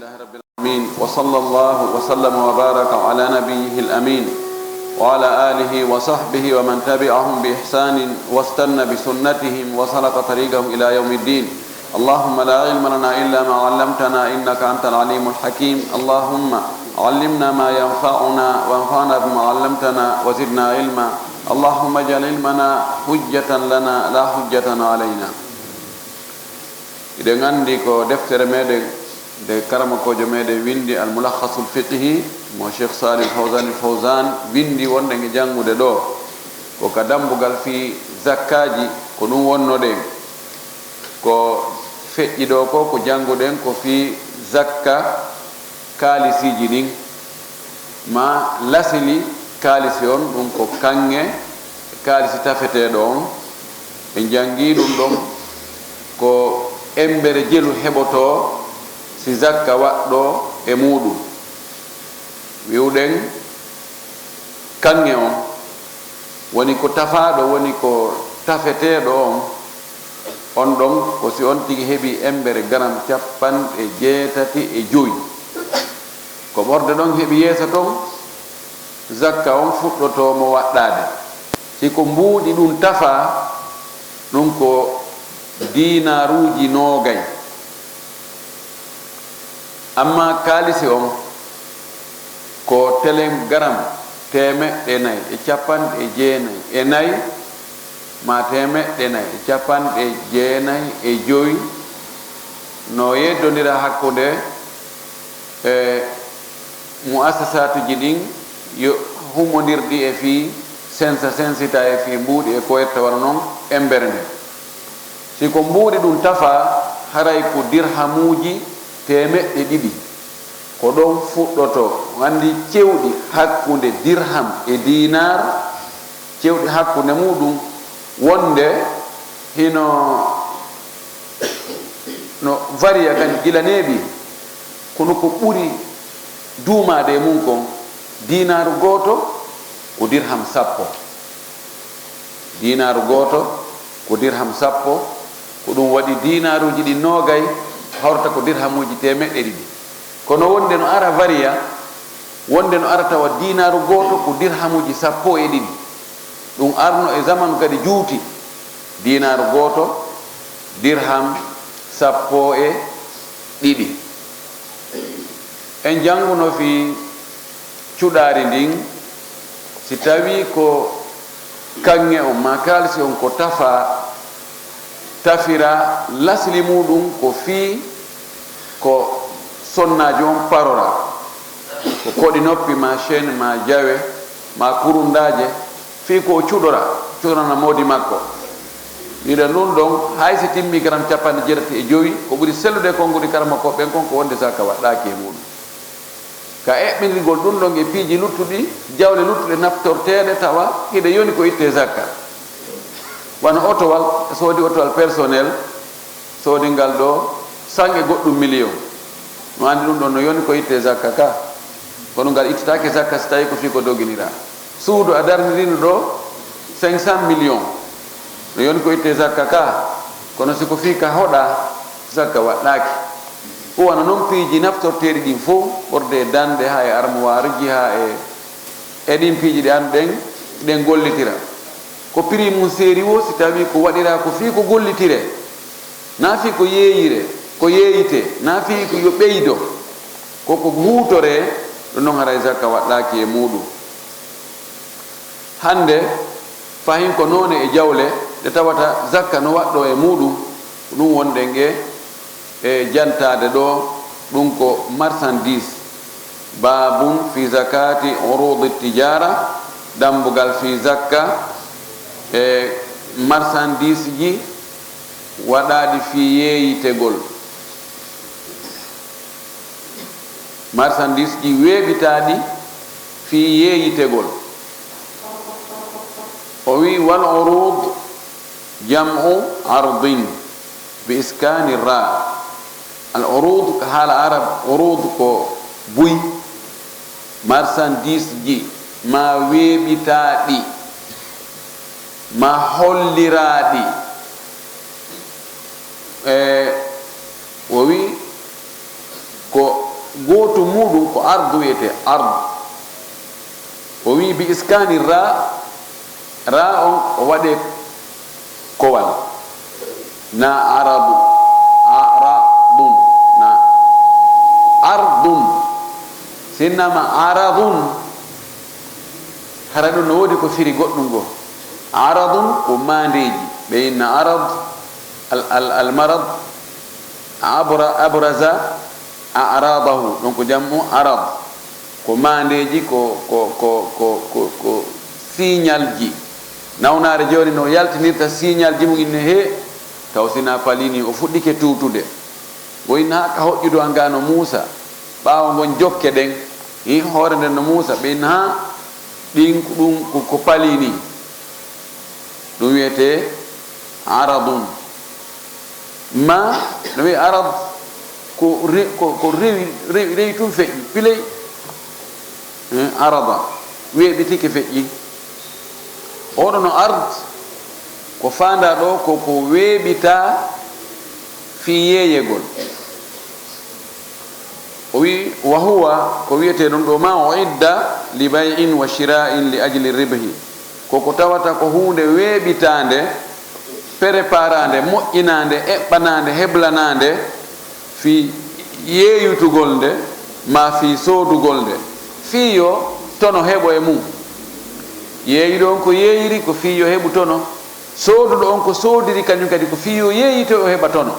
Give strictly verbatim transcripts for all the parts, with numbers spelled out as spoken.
لله رب العالمين، وصلى الله وسلم وبارك على نبيه الأمين وعلى آله وصحبه ومن تبعهم بإحسان واستن بسنتهم وسلك طريقهم إلى يوم الدين. اللهم لا علم لنا إلا ما علمتنا إنك أنت العليم الحكيم. اللهم علمنا ما ينفعنا وانفعنا بما علمتنا وزدنا علما. اللهم اجعل علمنا حجة لنا لا حجة علينا. Hiɗen anndi ko deftere meɗen nde karamokoojo meɗen winndi, Al-Mulakhasul Fiqhi, mo Cheikh Salih Fawzan Fawzan winndi, wonɗen e janngude ɗo. Ko ka dambugal fii zakkaaji, ko ɗum wonnoɗen. Ko feƴƴi ɗo ko, ko jannguɗen ko fii zakka kaalisiiji ɗin, ma lasili kaalisi on, ɗum ko kaŋŋe kaalisi tafeteeɗo on. En janngii ɗum ɗon ko embere jelu heɓotoo si zakka waɗɗoo e muuɗum. Wi'uɗen kaŋŋe on woni ko tafaaɗo, woni ko tafeteeɗo on, on ɗon ko si on tigi heɓi embere garam capanɗe jeetati e jowi. Ko ɓorde ɗon heɓi yeeso ton, zakka on fuɗɗotoo mo waɗɗaade. Si ko mbuuɗi ɗum tafaa, ɗum ko diinaaruuji noogay. Amma kaalisi on ko telen garam teemeɗɗe nay e capanɗe jeenay e nay, ma teemeɗɗe nay e capanɗe jeenay e jowi, no yeddondira hakkunde e mu'assasatuji ɗin yo humondirɗi e fii sensa, sensita e fii mbuuɗi e ko etta wano non embere nden. Si ko mbuuɗi ɗum tafaa, haray ko dirhamuuji teemeɗɗe ɗiɗi. Ko ɗon fuɗɗotoo. On anndi cewɗi hakkunde dirham e diinaar, cewɗi hakkunde muuɗum wonde hino no variya kadi gila neeɓi, kono ko ɓuri duumaade e mum kon, diinaaru gooto ko dirham sappo. Diinaaru gooto ko dirham sappo, ko ɗum waɗi diinaaruuji ɗi noogay hawrata ko dirhamuuji teemeɗɗe ɗiɗi. Kono wonde no ara variya, wonde no ara tawa diinaaru gooto ko dirhamuuji sappo e ɗiɗi. Ɗum arno e zamanu kadi juuti, diinaaru gooto, dirham sappo e ɗiɗi. En jannguno fii cuɗaari ndin, si tawii ko kaŋŋe on maa kaalisi on ko tafaa, tafira lasli muuɗum ko fii ko sonnaajo on parora, ko koɗi noppi maa chaîne maa jawe maa kurundaaje, fii ko o cuɗora, cuɗorana moodi makko. Ira ɗum ɗon, hay si timmi garam capanɗe jeetati e jowi, ko ɓuri sellude e konnguɗi karamokooɓe ɓen kon ko wonde zakka waɗɗaaki e muuɗum. Ka eɓɓinirgol ɗum ɗon e piiji luttuɗi, jawle luttuɗe naftorteeɗe tawa hiɗe yoni ko ittee zakka. Wano otowal, a soodi otowal personnel, soodi ngal ɗo sange goɗɗum miliyon. No anndi ɗum ɗon no yoni ko ittee zakka ka. Kono ngal ittataake zakka si tawii ko fii ko doginira. Suudu a darnirino ɗo cinq cent millions. No yoni ko ittee zakka ka. Kono si ko fii ka hoɗa, zakka waɗɗaaki. Ko wano non piiji naftorteeɗi ɗin fow, ɓorde e danɗe haa e armuwaaruji haa e, e ɗin piiji ɗi annduɗen, ɗen gollitira. Ko prix mum seeri woo si tawii ko waɗiraa ko fii ko gollitiree, naa fii ko yeeyiree, ko yeeyitee, naa fii ko yo ɓeydo, ko ko huutoree, ɗum non haray zakka waɗɗaaki e muuɗum. Hannde, fahin ko noone e jawle ɗe tawata zakka no waɗɗoo e muuɗum, ko ɗum wonɗen e, e jantaade ɗo, ɗum ko marchandise. Babun fi zakati urudi tijara, dambugal fi zakka e marchandise ji waɗaaɗi fii yeeyitegol. Marchandise ji weeɓitaaɗi fii yeeyitegol. O wi'i, "Wal urud jam'u ardin bi iskani ra." Al urud, ka haala arab, urud ko buy, marchandise ji maa weeɓitaaɗi, maa holliraaɗi. E, o wi'i, ko Gootu muuɗum ko ardu wiyetee, ardu. O wi'i bi iskani ra, ra on o waɗee kowal. Na aradu, aradun, na ardun. Sinnama aradun, hara ɗum no woodi ko firi goɗɗum goo. Aradun ko maandeeji, ɓe inna arad, al, al, al marad, abra, abraza, aradahu, ɗum ko jammu arad. Ko maandeeji, ko, ko, ko, ko, ko, ko signalji. Nawnaare jooni no yaltinirta signalji mum inne hee, taw sina palini, o fuɗɗike tuutude. Wo inna haa ka hoƴƴudu an gaa no muusa. Ɓaawo ngon jokke ɗen, hi hoore nden no muusa. Ɓe inna haa ɗin ko ɗum ko, ko palini. Ɗum wiyetee aradun. Ma no wi'i arad ko re-, ko, ko rewi, rewi, rewi tun feƴƴi, piley. Eh, arada, weeɓitike feƴƴi. Oɗo no ard, ko faandaa ɗoo ko, ko weeɓitaa fii yeeyegol. O wi'i, wa huwa, ko wiyetee ɗum ɗoo ma, o idda li bay'in wa shira'in li ajli ribhi. Ko ko tawata ko huunde weeɓitaande, pereparaande, moƴƴinaande, eɓɓanaande, heblanaande fii yeeyutugol nde, maa fii soodugol nde, fii yo tono heɓo e mum. Yeeyuɗo on ko yeeyiri ko fii yo heɓu tono, sooduɗo on ko soodiri kañum kadi ko fii yo yeeyito o heɓa tono.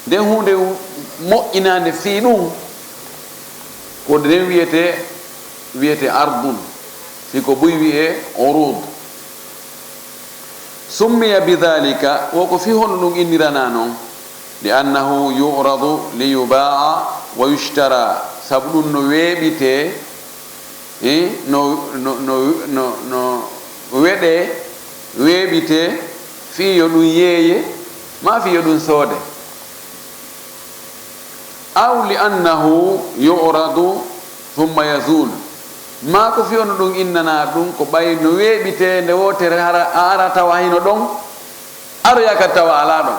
Nden huunde moƴƴinaande fii ɗum, ko nden wiyetee, wiyetee ardun, si ko buy wiyee urud. Summiya bidhalika, wo ko fii honno ɗum inniranaa non? Li annahu yu'radu li yubaa'a wa yushtara, sabu ɗum no weeɓitee, eh, no, no, no, no, no weɗee, weeɓitee, fii yo ɗum yeeye, maa fii yo ɗum soode. Aw li annahu yu'radu thumma yazul, maa ko fii honno ɗum innanaa ɗum ko ɓay no weeɓitee nde wootere hara a ara tawa hino ɗon, aroya kadi tawa alaa ɗon.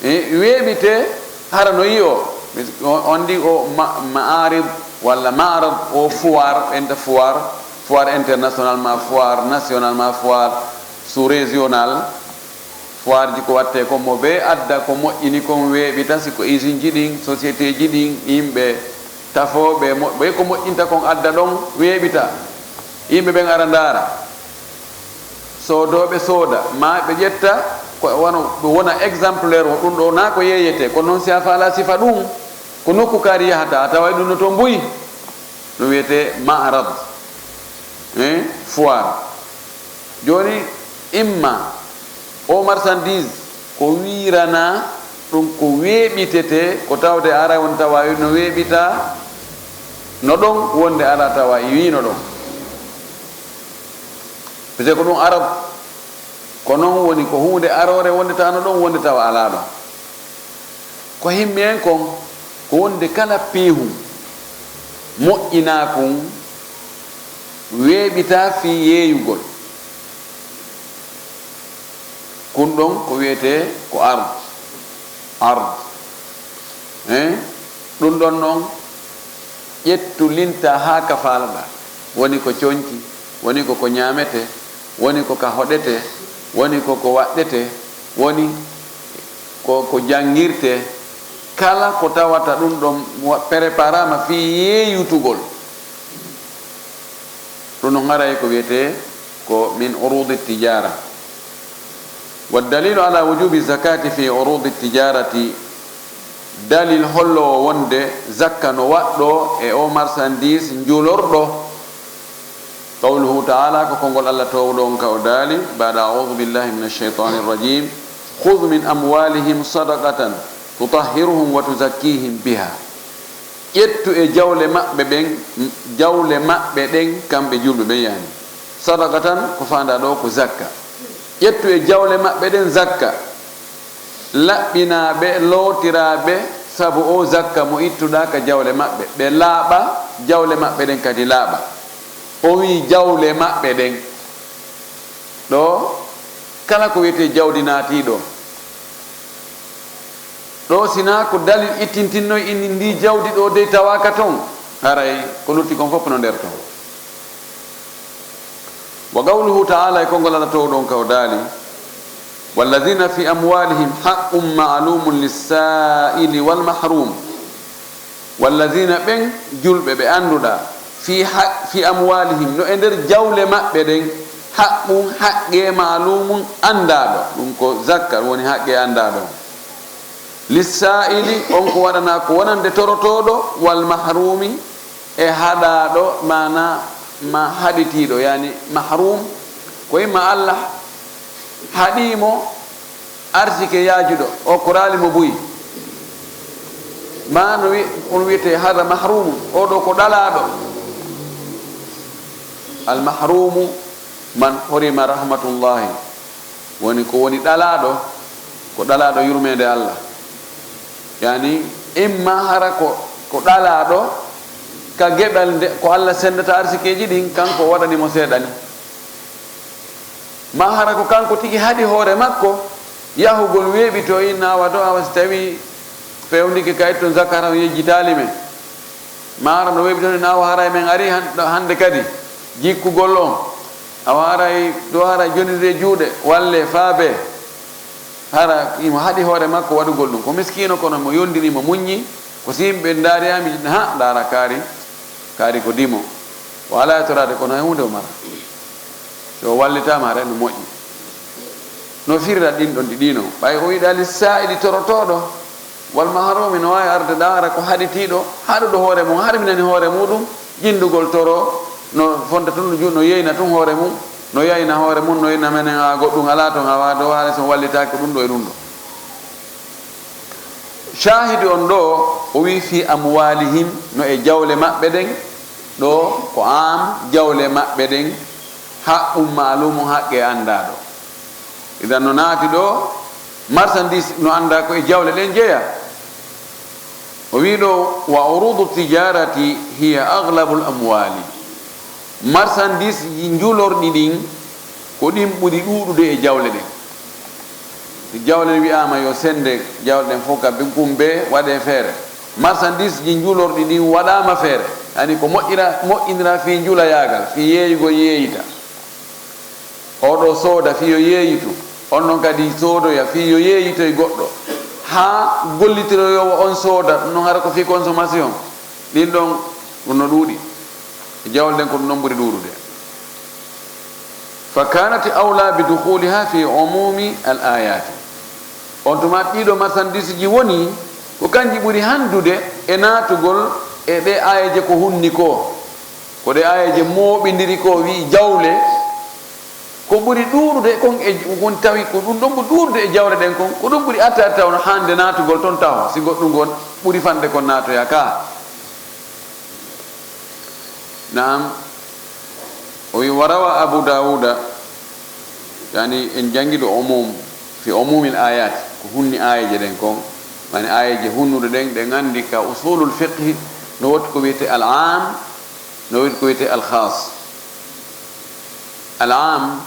E weeɓitee hara no yi'oo, on, on ndi o ma-, ma'arib walla ma'rad o foire, inter foire, foire international ma foire national ma foire sous-régional. Foireji ko wattee kon mo bee adda ko moƴƴini kon weeɓita, si ko usine ji ɗin, société ji ɗin, yimɓe tafooɓe mo-, ɓe ko moƴƴinta kon adda ɗon weeɓita. Yimɓe ɓen ara ndaara. Soodooɓe sooda, maa ɓe ƴetta ko wano ɗum wona exemplaire o ɗum ɗoo naa ko yeeyetee, kono noon si a faalaa sifa ɗum, ko nokku kaari yahata, a taway ɗum no toon buy. Ɗum wiyetee ma'rad, hein, foire. Jooni, imma o marchandise ko wiiranaa, ɗum ko weeɓitetee, ko tawde ara won tawa no weeɓitaa no ɗon, wonde alaa tawa i wii no ɗon. Parce que ko ɗum arab, ko noon woni ko huunde aroore wonde tawa no ɗon, wonde tawa alaa ɗon. Ko himmi en kon, ko wonde kala piihun moƴƴinaa kun weeɓitaa fii yeeyugol. Kun ɗon ko wiyetee ko ard. Ard. Hein? Ɗum ɗon noon, ƴettu linta haa ka faalaɗaa. Woni ko coñci, woni ko ko ñaametee, woni ko ka hoɗetee, woni ko ko waɗɗetee, woni ko ko janngirtee. Kala ko tawata ɗum ɗon wa-, preparaama fii yeeyutugol. Ɗum no haray ko wiyetee ko min urudi tijara. Wa dalilu ala wujubi zakati fi urudi tijarati, dalil holloowo wonde zakka no waɗɗoo e o marchandise njulorɗo. Qawluhu ta'ala, ko konngol Allah toowɗo on ka o daali, ba'da a'udhu billahi minash shaytanir rajim, "Khudh min amwalihim sadaqatan tutahhiruhum wa tuzakkihim biha." Ƴettu e jawle maɓɓe ɓen, jawle maɓɓe ɗen, kamɓe julɓe ɓen, yani, sadaqatan, ko faandaa ɗoo ko zakka. Ƴettu e jawle maɓɓe ɗen zakka, laɓɓinaa ɓe, lootiraa ɓe, sabu o zakka mo ittuɗaa ka jawle maɓɓe, ɓe laaɓa, jawle maɓɓe ɗen kadi laaɓa. O wi'i jawle maɓɓe ɗen. Ɗoo, kala ko wiyetee jawdi naatiiɗo, Ɗo sinaa ko dalil ittintinnoy indi ndi jawdi ɗo dey tawaaka ton, haray ko lutti kon fof no nder ton. Wa qawluhu ta'ala, e konngol Allah toowɗo on ka o daali, "Wallazina fi amwalihim haqqun ma'lumun lis-sa'ili wal mahrum." Wallazina, ɓen julɓe ɓe annduɗaa, fi haq-, fi amwalihim, no e nder jawle maɓɓe ɗen, haqqun, haqqe, ma'lumun, anndaaɗo, ɗum ko zakka woni haqqe anndaaɗo. Lissa'ili, on ko waɗanaa ko wonande torotooɗo, wal mahrumi, e haɗaaɗo, maana ma haɗitiiɗo, yani mahrum, ko imma Allah haɗii mo arsike yaajuɗo, o okkoraali mo buy. Ma no wi-, on wiyete hada mahrumu, oɗo ko ɗalaaɗo. Al mahrumu man hurima rahmatullahi. Woni ko woni ɗalaaɗo, ko ɗalaaɗo yurmeende Allah. Yani, imma hara ko, ko ɗalaaɗo ka geɓal nde, ko Allah senndata arsikeeji ɗin, kanko o waɗani mo seeɗani. Ma hara ko kanko tigi haɗi hoore makko, yahugol weeɓitoyi naawa to, awa si tawi fewndike kayit ton zakara on yejjitaali men. Maara no weeɓi ton ina o haray men ari han-, ɗo hannde kadi, jikkugol on. Awa haray, ɗo haray jonirde juuɗe, walle, faabe. Hara imo haɗi hoore makko waɗugol ɗum. Ko miskiino kono mo yondini, mo muññi, ko si yimɓe ndaari, "Ha, mi ha, ndaara kaari, kaari ko dimo." O alaa e toraade kono hay huunde o mara. So o wallitaama haray no moƴƴi. No firira ɗin ɗon ɗi ɗiino. Ɓay o wiɗa li saa'ili torotooɗo. Wal mahrumi no waawi arde ɗaara ko haɗitiiɗo, haɗuɗo hoore mum, harminani hoore muɗum, jinndugol toro, no fonta tun, no ju-, no yeyna tun hoore mum, no yayna hoore mum, no yeyna menen, a goɗɗum alaa ton, a waado waare, so wallitaaki ɗum ɗo e ɗum ɗo. Shahidi on ɗo, o wi fi amwalihim, no e jawle maɓɓe ɗen, ɗo ko am jawle maɓɓe ɗen, haqqum maalumun, haqqe anndaaɗo. Idan no naati ɗo, marchandise no anndaa ko e jawle ɗen jeya. O wi ɗo, "Wa urudu tijarati hiya aghlabul amwali." Marchandise ji njulorɗi ɗin, ko ɗin ɓuri ɗuuɗude e jawle ɗen. Si jawle ɗen wi'aama yo sennde, jawle ɗen fof ka binkum bee waɗee feere. Marchandise ji njulorɗi ɗin waɗaama feere. Ani ko moƴƴira-, moƴƴinira fii njulayaagal, fii yeeyugol yeeyita. Oɗo sooda fii yo yeeyitu, on ɗon kadi soodoya fii yo yeeyitoy goɗɗo, haa gollitiroyoowo on sooda, ɗum ɗon hara ko fii consommation. Ɗin ɗon, ɗum no ɗuuɗi. Jawle ɗen ko ɗum ɗon ɓuri ɗuuɗude. Fa kanat awla bi dukhuliha fi umumi al ayati. On tuma ɗiɗo marchandise ji woni ko kanji ɓuri handude e naatugol e ɗe aayeeje ko hunni ko. Ko ɗe aayeeje mooɓindiri ko wi'i jawle, ko ɓuri ɗuuɗude kon e, kon tawi ko ɗum ɗon ɓuri ɗuuɗude e jawle ɗen kon, ko ɗum ɓuri atta atta on hande naatugol ton taho, si goɗɗum ngon ɓuri fande kon naatoya ka. Naam, o wi, "Wa rawa Abu Dawuda," yani en jangi ɗo umum, fi umumil ayat, ko hunni aayeeje ɗen kon, mani aayeeje hunnuɗe ɗen, ɗen andi ka usulul fiqhi, no woodi ko wiyete al am, no woodi ko wiyete al khas. Al am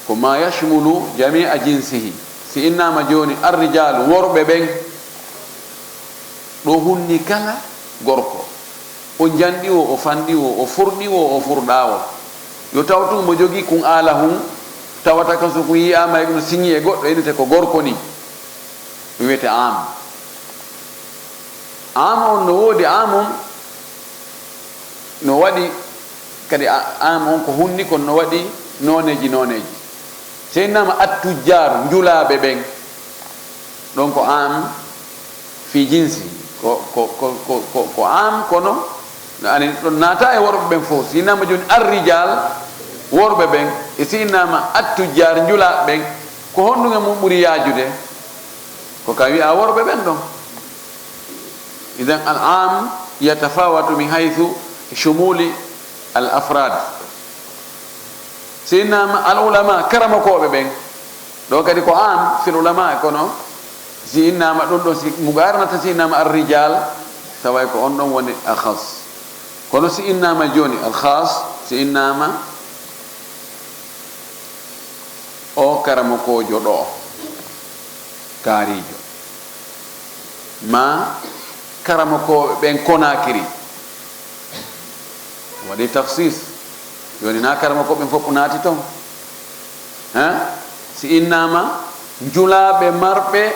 ko ma yashmulu jami'a jinsihi. Si innama joni ar-rijal, worɓe ɓen, ɗo hunni kala gorko. O janɗiwo, o fanɗiwo, o furɗiwo, o furɗawo. Yo taw tun mo jogi kun aala hun, tawata kan so kun yi'ama e ɗum siñi e goɗɗo, inete ko gorko ni. Ɗum wiyete am. Am on no woodi, am on no waɗi kadi, a-, am on ko hunni kon no waɗi nooneeji, nooneeji. So innama attujjar, njulaaɓe ɓen, ɗon ko am fi jinsi, ko, ko, ko, ko, ko, ko am kono, no ani ɗon naata e worɓe ɓen fof. So innama joni ar-rijal, worɓe ɓen, e so innama attujjar, njulaaɓe ɓen, ko honɗum e mum ɓuri yaajude? Ko ka wi'a worɓe ɓen ɗon. Idan al am yatafawatu min haythu shumuli al afrad. Si innama al ulama, karamokooɓe ɓen, ɗo kadi ko am fil ulama, kono si innama ɗum ɗon, si muqaranata, si innama ar rijal, taway ko on ɗon woni akhas. Kono si innama joni al khas, si innama o karamokoojo ɗo, kaarijo. Ma karamokooɓe ɓen Konaakiri. Waɗi taksis. Jooni na karamokooɓe ɓen fof naati ton. Hein? Si innama njulaaɓe marɓe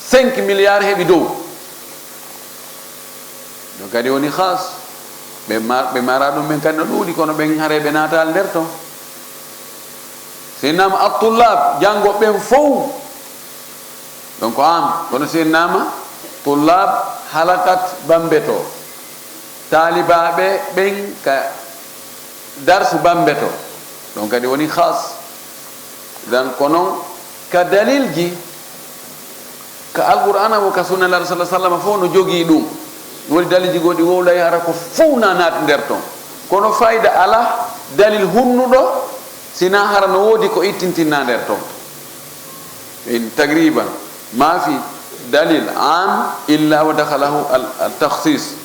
cinq milliards heɓi dow. Ɗum kadi woni khas. Ɓe mar-, ɓe mara ɗum ɓen kadi no ɗuuɗi, kono ɓen haray ɓe naataali nder ton. Si innama at-tullab, janngo ɓen fow. Donc am, kono si innama tullab halakat Bambeto. Taalibaaɓe ɓen ka darsu Bambeto. Ɗum kadi woni khas. Dan ko non ka dalilji, ka Alqur'aana wo ka sunna Nulaaɗo sallallaahu alayhi wa sallam fof no jogii ɗum. Woni dalilji goo ɗi wowlay hara ko fof na naati nder ton. Kono fayda alaa dalil hunnuɗo, si na hara no woodi ko ittintinna nder ton. In tagriban, ma fi dalil am illa wa dakhalahu al, al takhsis.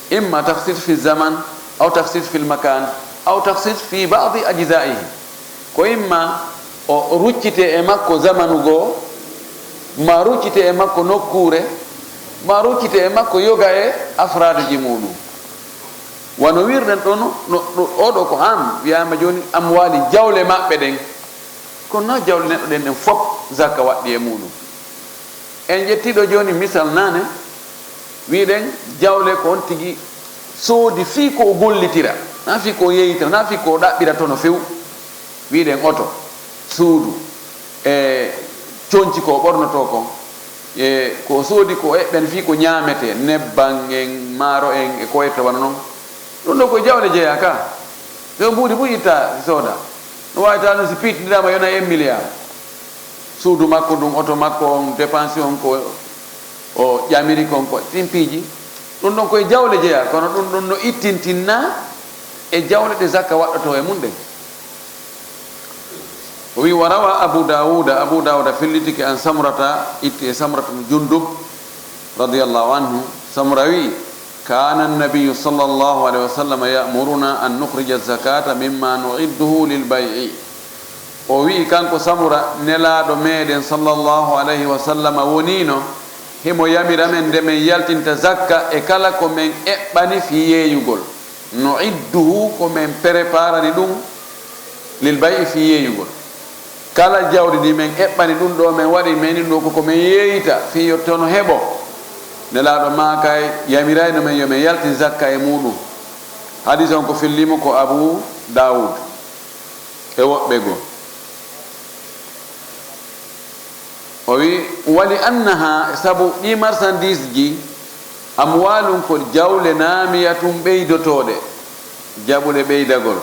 Imma takhsis fi zaman, aw takhsis fil makan, aw takhsis fi ba'di ajzaihi. Ko imma o ruccite e makko zamanu goo, ma ruccite e makko nokkuure, ma ruccite e makko yoga e afraaduji muɗum. Wano wirɗen ɗo no, no, no, oɗo ko am, wiyaama jooni amwaali jawle maɓɓe ɗen. Kono na jawle neɗɗo ɗen ɗen fof zakka waɗɗi e muɗum. En ƴetti ɗo jooni misal naane, wiɗen jawle ko on tigi soodi fii ko o gollitira, na fii ko o yeeyitira, na fii ko o ɗaɓɓira tono few. Wiɗen oto, suudu, e conci ko o ɓornotoo kon, e ko o soodi ko o eɓɓen fii ko ñaametee, nebban en, maaro en, e ko wayi wano non. Ɗum ɗo ko jawle jeyaa ka. So mbuuɗi fof itta sooda. No waawi tawa noon si piitiniraama yona un milliard. Suudu makko ndun, oto makko on, dépense on ko o ƴamiri kon, ko ɗin piiji. Ɗum ɗon koye jawle jeyaa, kono ɗum ɗon no ittintinna e jawle ɗe zakka waɗɗotoo e mum ɗen. O wi, wa rawa Abu Dawuda, Abu Dawuda fillitike an Samrata, itti e Samrata mo Jundub, radiyallahu anhu, Samra wi, kana annabiyu sallallahu alayhi wa sallam ya'muruna an nukhrija zakata mimma nu'idduhu lil bay'i. O wi'i kanko Samura, Nelaaɗo meɗen sallallahu alayhi wa sallam woniino himo yamira men nde men yaltinta zakka e kala ko men eɓɓani fii yeeyugol. Nu'idduhu, ko men preparani ɗum, lil bay'i, fii yeeyugol. Kala jawdi ndi men eɓɓani ɗum ɗo, men waɗi men ɗum ɗo, ko ko men yeeyita fii yo tono heɓo. Nelaaɗo maakay yamirayno men yo men yaltin zakka e muuɗum. Hadiis on ko fillimo ko Abu Daawud e woɓɓe goo. O wi, wali annaha, sabu ɗi marchandise ji, amwalun, ko jawle, namiyatun, ɓeydotooɗe, jaɓuɗe ɓeydagol.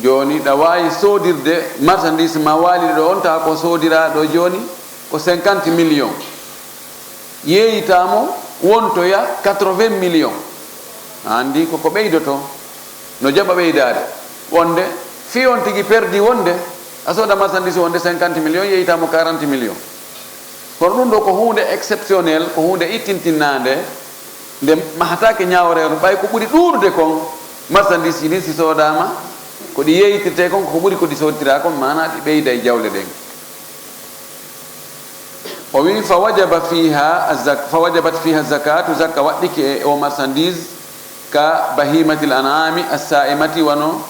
Jooni ɗa waawi soodirde marchandise ma waaliɗo ɗo on, tawa ko soodiraa ɗo jooni ko cinquante millions. Yeeyitaa mo wontoya quatre-vingts millions. A anndi ko ko ɓeydotoo, no jaɓa ɓeydaade. Wonde fii on tigi perdi wonde a sooda marchandise wonde cinquante millions, yeeyitaa mo quarante millions. Kono ɗum ɗo ko huunde exceptionnel, ko huunde ittintinnaande, nde mahataake ñaaworeeru, ɓay ko ɓuri ɗuuɗude kon, marchandise ji ɗin si soodaama, ko ɗi yeeyitirtee kon, ko ɓuri ko ɗi soodtiraa kon, maanaa ɗi ɓeyday jawle ɗen. O wi, fa wajaba fiha azak-, fa wajabat fiha zakatu, zakka waɗɗike e o marchandise, ka bahimatil an'ami as-sa'imati, wano,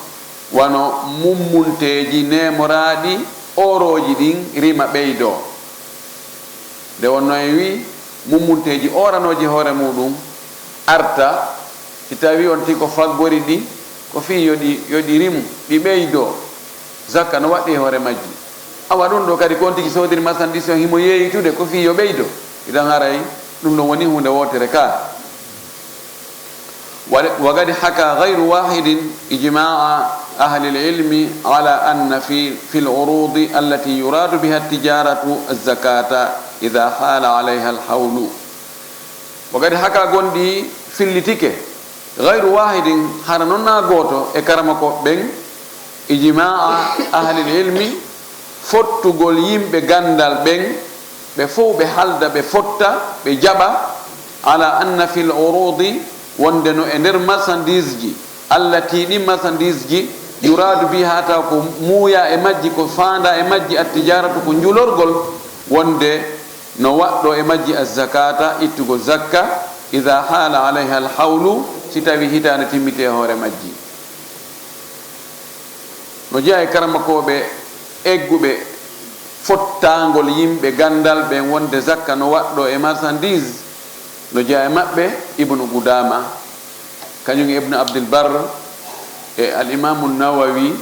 wano mummunteeji neemoraaɗi, oorooji ɗin rima ɓeydoo. Nde wonno en wi mummunteeji ooranooji hoore muuɗum arta, si tawi on tigi ko faggori ɗi, ko fii yo ɗi, yo ɗi rimu, ɗi ɓeydoo, zakka no waɗɗi e hoore majji. Awa ɗum ɗo kadi ko on tigi soodiri marchandise on himo yeeyitude ko fii yo ɓeydo, idan haray ɗum ɗon woni huunde wootere ka. Wa-, wa qad haka ghayru wahidin ijma'a ahli al-ilmi ala anna fi, fi al-urudi allati yuradu biha at-tijaratu az-zakata idha hala alayha al-hawlu. Wa qad haka, gonɗi fillitike, ghayru wahidin, hara non na gooto e karamokooɓe ɓen, ijma'a ahli al-ilmi, fottugol yimɓe ganndal ɓen, ɓe fow ɓe halda, ɓe fotta, ɓe jaɓa, ala anna fil urudi, wonde no e nder marchandise ji, allati, ɗin marchandise ji, yuradu biha, taw ko muuya e majji, ko faanda e majji, at-tijaratu, ko njulorgol, wonde No waɗɗo e majji azzakata, ittugol zakka, ida hala alayha alhawlu, si tawi hitaande timmiti e hoore majji. No jeyaa e karamakooɓe egguɓe fottangol yimɓe ganndal ɓen wonde zakka no waɗɗo e marchandise, no jeyaa e maɓɓe Ibnu Qudama, kañum e Ibnu Abdul Barr, e al Imamu Nawawi,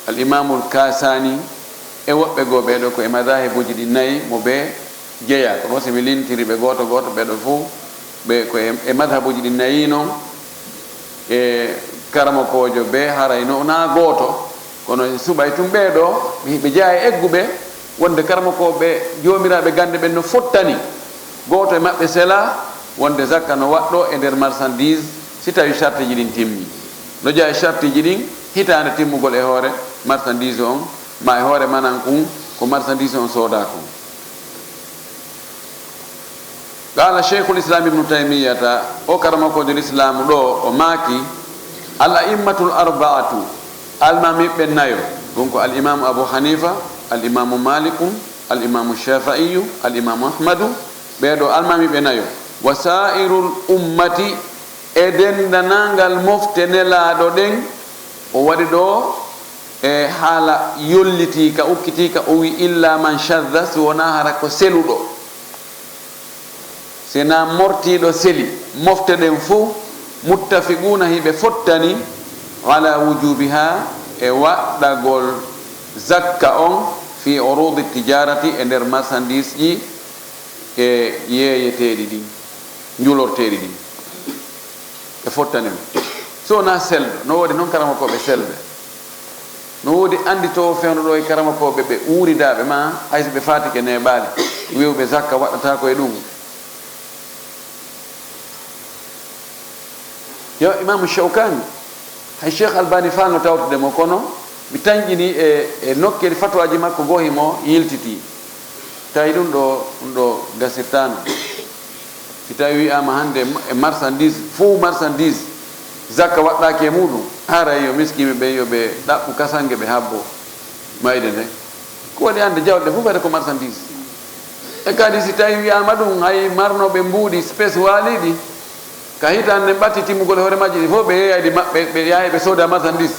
al Imamu al Kasani, e woɓɓe goo. Ɓee ɗoo ko e madahibuuji ɗi nayi mo ɓe jeyaa. Kono si mi lintiri ɓe gooto gooto, ɓee ɗoo fof ɓe ko e, e madhabuuji ɗi nayi non, e karamokoojo ɓe haray no na gooto. Kono e suɓay tun ɓee ɗoo, mi, ɓe jeyaa e egguɓe wonde karamokooɓe joomiraaɓe gannde ɓen no fottani. Gooto e maɓɓe sela wonde zakka no waɗɗo e nder marchandise si tawi sartiiji ɗin timmi. No jeyaa e sartiiji ɗin, hitaande timmugol e hoore marchandise on, ma e hoore manan kun ko marchandise on soodaa kun. Qala Sheikhul Islam Ibnu Taymiyata, o karamokoojo Lislaamu ɗoo, o maaki, al a'immatul arba'atu, almaamiiɓe nayo, ɗum ko al Imaamu Abu Hanifa, al Imaamu Maliku, al Imaamu Shafi'iyu, al Imaamu Ahmadu, ɓee ɗoo almaamiiɓe nayo, wa sa'irul ummati, e denndanangal mofte Nelaaɗo ɗen, o waɗi ɗoo e haala yollitiika, ukkitiika, o wi, illa man shadda, si wonaa hara ko seluɗo. Si na mortiiɗo seli, mofte ɗen fuu, muttafiquuna, hiɓe fottani, ala wujubiha, e waɗɗagol zakka on, fi urudi tijarati, e nder marchandise ji, e yeeyeteeɗi ɗin, njulorteeɗi ɗin. Ɓe fottani ɗum. So wonaa selɓe, no woodi noon karamokooɓe selɓe. No woodi annditoowo fewndo ɗo e karamokooɓe ɓe uuridaaɓe, ma hay so ɓe faatike neeɓaali, wi'uɓe zakka waɗɗataa ko e ɗum. Yo Imaamu Shawkani, hay Cheikh Albani faalno tawtude mo, kono mi tanƴini e, e nokkeeli fatuwaaji makko goo himo yiltitii. Tawi ɗum ɗo, ɗum ɗo gasirtaano. Si tawi wi'aama hannde e marchandise, fow marchandise, zakka waɗɗaaki e muuɗum, haray yo miskiiɓe ɓen yo ɓe ɗaɓɓu kasange ɓe habbo mayde nden. Ko waɗi hannde jawle ɗe fof kadi ko marchandise. E kadi si tawi wi'aama ɗum hay marnooɓe mbuuɗi spes waaliiɗi, ka hitaande nden ɓatti timmugol hoore majji ɗi fof ɓe yeeyay ɗi maɓɓe, ɓe yahay ɓe sooda marchandise.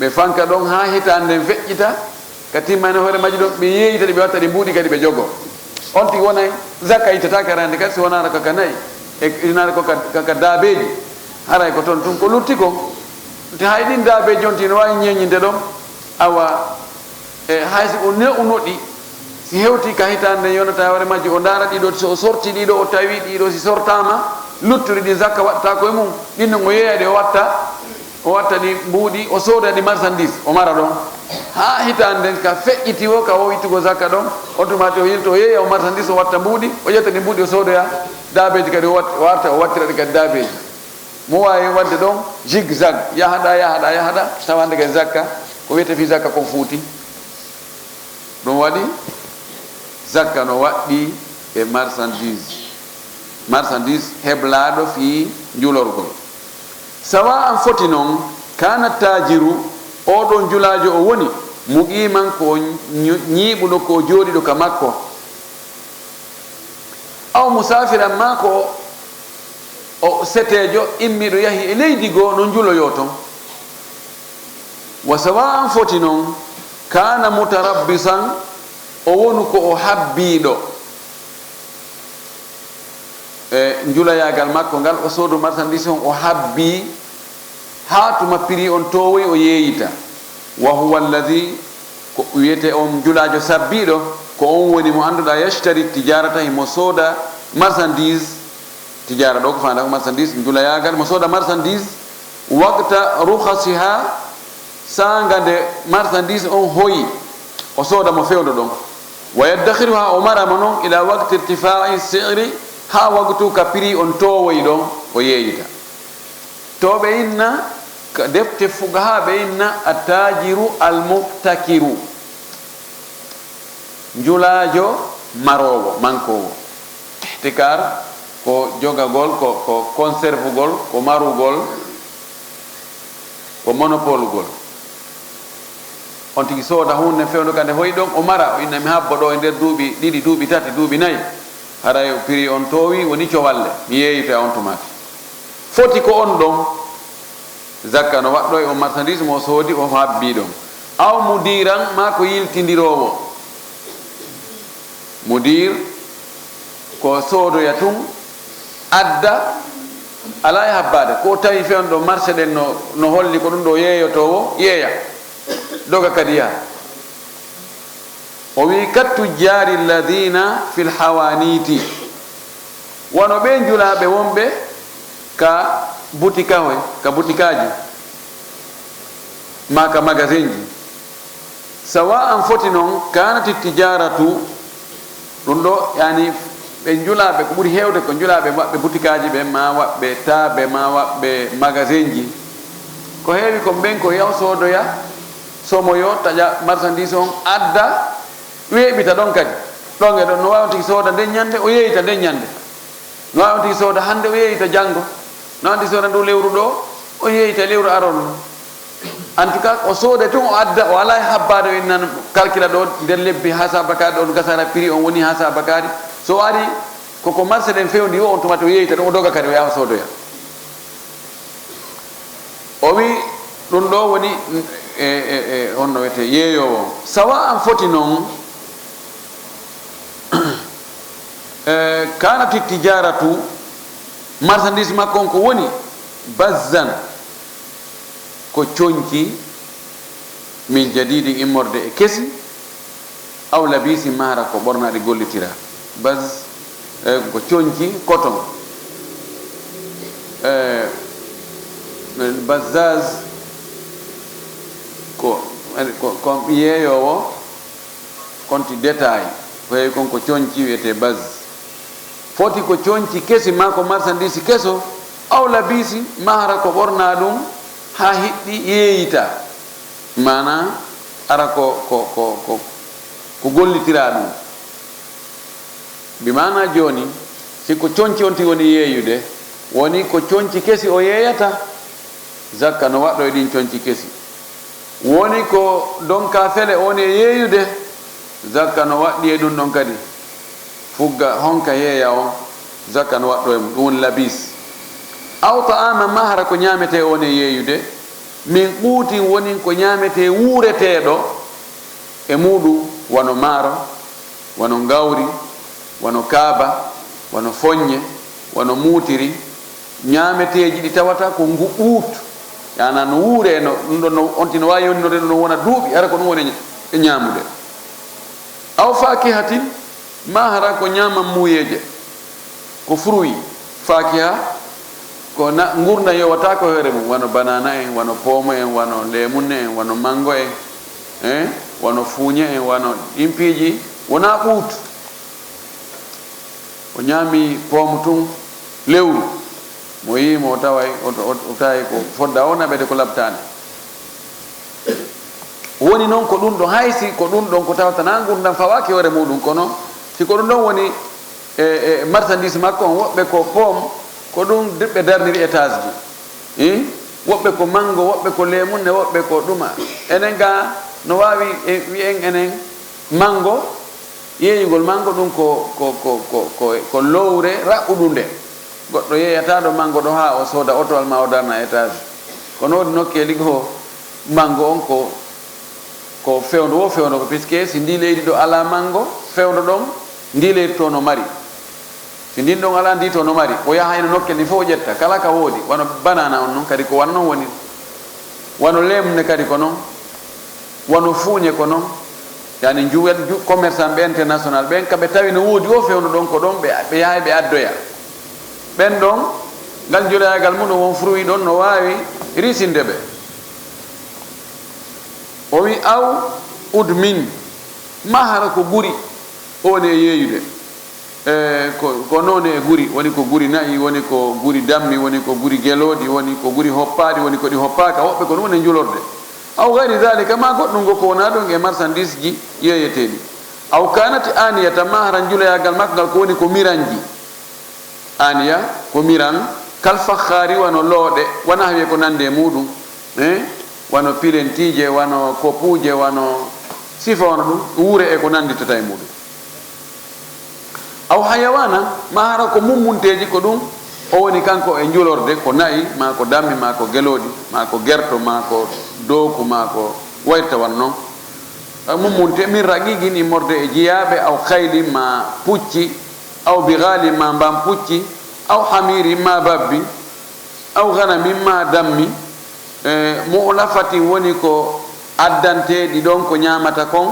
Ɓe fanka ɗon haa hitaande nden feƴƴita, ka timmani hoore majji ɗon, ɓe yeeyita ɗi, ɓe watta ɗi mbuuɗi kadi ɓe jogo. On tigi wonay zakka ittataake arande kadi, si wonaano ka, ka nayi, e inaare ko ka, ka, ka daabeeji. Haray ko ton tun ko lutti kon. Te hay ɗin daabeeji on tigi no waawi ñeeñinde ɗon. Awa, e hay si o ne'uno ɗi, si hewti ka hitaande nden yonata hoore majji, o ndaara ɗiɗo, so o sorti ɗiɗo, o tawi ɗiɗo si sortaama, luttuɗi ɗin zakka waɗata ko e mum. Ɗin non o yeeya ɗi, o watta. O watta ɗi mbuuɗi, o sooda ɗi marchandise, o mara ɗon. Haa hitaande nden ka feƴƴiti o, ka o ittugo zakka ɗon, on tuma o yilto, o yeeya o marchandise, o watta mbuuɗi, o ƴetta ɗi mbuuɗi, o soodoya daabeeji kadi, o wat-, o warta, o wattira ɗi kadi daabeeji. Mo waawi waɗde ɗon zigzag, yahaɗa, yahaɗa, yahaɗa, tawa hannde kadi zakka, ko wiyetee fii zakka kon fuuti. Ɗum waɗi zakka no waɗɗii e marchandise, marchandise heblaaɗo fii njulorgol. Sawa an foti non, kaana taajiru, oo ɗoo njulaajo o woni, muqiiman ko o ñu-, ñiiɓuɗo, ko o jooɗiiɗo ka makko, aw musaafiran, maa ko o seteejo immiiɗo yahi e leydi goo no njuloyoo ton. Wa sawa'an, foti non, kaana mutarabbisan, o wonu ko o habbiiɗo e njuloyaagal makko ngal, o soodu marchandise on, o habbii haa tuma prix on toowoyi, o yeeyita. Wa huwa alladhi, ko wiyetee on njulaajo sabbiiɗo, ko on woni mo annduɗaa, yashtari tijarata, himo sooda marchandise, tijaara ɗo ko faandaa ko marchandise, njuloyaagal, mo sooda marchandise, waqta rukhasiha, saanga nde marchandise on hoyi, o sooda mo fewndo ɗon. Wa yaddakhiruha, o mara mo non, ila waqti irtifa'i si'ri, haa waqtu ka prix on toowoyi ɗon, o yeeyita. To ɓe inna, ka defte fuqaha ɓe inna attajiru almuhtakiru. Njulaajo maroowo, mankoowo. Ihtikar ko jogagol, ko, ko conservugol, ko marugol, ko monopolugol. On tigi sooda huunde fewndo ka nde hoy ɗon, o mara, o inna mi habbo ɗo e nder duuɓi ɗiɗi, duuɓi tati, duuɓi nayi. Haray o prix on toowi, woni cowalle. Mi yeeyita on tuma. Foti ko on ɗon, zakka no waɗɗo e on marchandise mo o soodi, o habbi ɗon. Aw mudiran, maa ko yiltindiroowo. Mudir ko soodoya tun, adda, alaa e habbaade. Ko tawi fewndo marché ɗen no, no holli ko ɗum ɗo yeeyotoowo, yeeya. Doga kadi yaha. O wi, "Kattujjaari alladina fil hawaniti." Wano ɓe njulaaɓe wonɓe ka butikahoy, ka butikaaji, maa ka magasinji. Sawa an foti non, kanati tijaratu, ɗum ɗo, yani, ɓe njulaaɓe, ko ɓuri heewde ko njulaaɓe waɓɓe butikaaji ɓe, maa waɓɓe taaɓe, maa waɓɓe magasinji. Ko heewi kon ɓen ko yaw soodoya, somoyo, taƴa marchandise on, adda, weeɓita ɗon kadi. Ɗon e ɗon, no waawi on tigi sooda nden ñande, o yeeyita nden ñande. No waawi on tigi sooda hannde, o yeeyita janngo. No waawi on tigi sooda ndu lewru ɗo, o yeeyita lewru aroru. En tout cas, o sooda tun, o adda, o alaa e habbaade, o innan kalkila ɗo, nder lebbi haa saabakaari ɗo, gasara prix on woni haa saabakaari. So o ari, koko marché ɗen fewndi o, on tuma to o yeeyita ɗum, o doga kadi, o yaha o soodoya. O wi, ɗum ɗo woni, e, e, e, on no wiyetee yeeyoowo. Sawa an foti non, e, kanati tijaratu, marchandise makko on ko woni, bazzan, ko conci, min jadidin immorde e kesi, aw labisi, maa hara ko ɓornaaɗi gollitiraa. Baz, e, ko conci, coton. E, bazzaz, ko, ko, ko yeeyoowo, konti détail. Ko heewi kon ko conci wiyetee baz. Foti ko conci kesi maa ko marchandise keso, aw labisi, maa hara ko ɓornaa ɗum haa hiɗɗi yeeyita. Maanaa, ara ko, ko, ko, ko, ko gollitiraa ɗum. Bi maanaa jooni, si ko conci on tigi woni yeeyude, woni ko conci kesi o yeeyata, zakka no waɗɗo e ɗin conci kesi. Woni ko donka fele on e yeeyude, zakka no waɗɗi e ɗum ɗon kadi. Fugga honka yeeya on, zakka no waɗɗo e mum, ɗum woni labis. Aw ta'ama, maa hara ko ñaametee on e yeeyude, min quutin, woni ko ñaametee wuureteeɗo e muuɗum, wano maaro, wano ngawri, wano kaaba, wano foññe, wano muutiri, ñaameteeji ɗi tawata ko ngu ɓuut, yana no wuure, no, ɗum ɗon no, on tigi no waawi yonde no wona duuɓi, hara ko ɗum woni e ñaamude. Aw faakihatin, maa hara ko ñaaman muuyeeje, ko fruit, faakiha, ko na-, ngurndan yowata ko hoore mum, wano banana en, wano poomo en, wano leemunne en, wano mango en, eh, wano fuuñe en, wano ɗin piiji, wonaa ɓuut. O ñaami poomo tun lewru, mo yii mo, o taway, o, o, o tawi ko fodda o naɓede ko labtaani. Woni noon ko ɗum ɗo, hay si ko ɗum ɗon ko tawata na ngurndan fawaaki hoore muuɗum, kono si ko ɗum ɗon woni e, e marchandise makko on, woɓɓe ko pomme, ko ɗum ɓe darniri étage ji. Ih? Woɓɓe ko mango, woɓɓe ko leemunne, woɓɓe ko ɗuma. Enen ga no waawi e, wi'en enen mango, yeeyugol mango ɗum ko, ko, ko, ko, ko, ko lowre raɓɓuɗunde. Goɗɗo yeeyata ɗo mango ɗo haa o sooda otowal maa o darna étage. Kono woodi nokkeeli goo mango on ko, ko fewndo wo fewndo ko, puisque si ndi leydi ɗo alaa mango, fewndo ɗon ndi leydi to no mari. Si ndin ɗon alaa ndi to no mari, o yaha hino nokkel ni fof o ƴetta, kala ka woodi, wano banana on non kadi ko wano non woni. Wano leemunne kadi ko non, wano fuuñe ko non. Yani njuwel, ju-, commerçant ɓe international ɓen, ka ɓe tawi no woodi o fewndo ɗon ko ɗon, ɓe, ɓe yahay ɓe addoya. Ɓen ɗon, ngal njulayagal mum ɗon won fruit ɗon no waawi risinde ɓe. O wi aw udmin, maa hara ko guri, o woni e yeeyude. E, ko, ko noone e guri, woni ko guri na'i, woni ko guri dammi, woni ko guri gelooɗi, woni ko guri hoppaaɗi, woni ko ɗi hoppaaka, woɓɓe ko ɗum woni njulorde. Aw gayri dalika, maa goɗɗum ngo ko wonaa ɗum e marchandise ji yeeyeteeɗi. Aw kanat aniyata, maa hara njuloyaagal makko ngal ko woni ko miranji. Aniya, ko miran, kal fakhaari, wano looɗe, wa nahwi, ko nande e muuɗum. Eh? wano pilentiije, wano kopuuje, wano sifa wano ɗum, wuure e ko nannditata e muɗum. Aw hayawaana, maa hara ko mummunteeji, ko ɗum o woni kanko e njulorde, ko na'i, maa ko dammi, maa ko gelooɗi, maa ko gerto, maa ko dooku, maa ko wayrta wano noon. Mummunte, min raqiqin, immorde e jiyaaɓe, aw khaylin, maa pucci, aw bighalin, maa mbam pucci, aw hamiirin, maa babbi, aw ghanamin, maa dammi, e, mu'lafatin, woni ko addanteeɗi ɗoon ko ñaamata kon,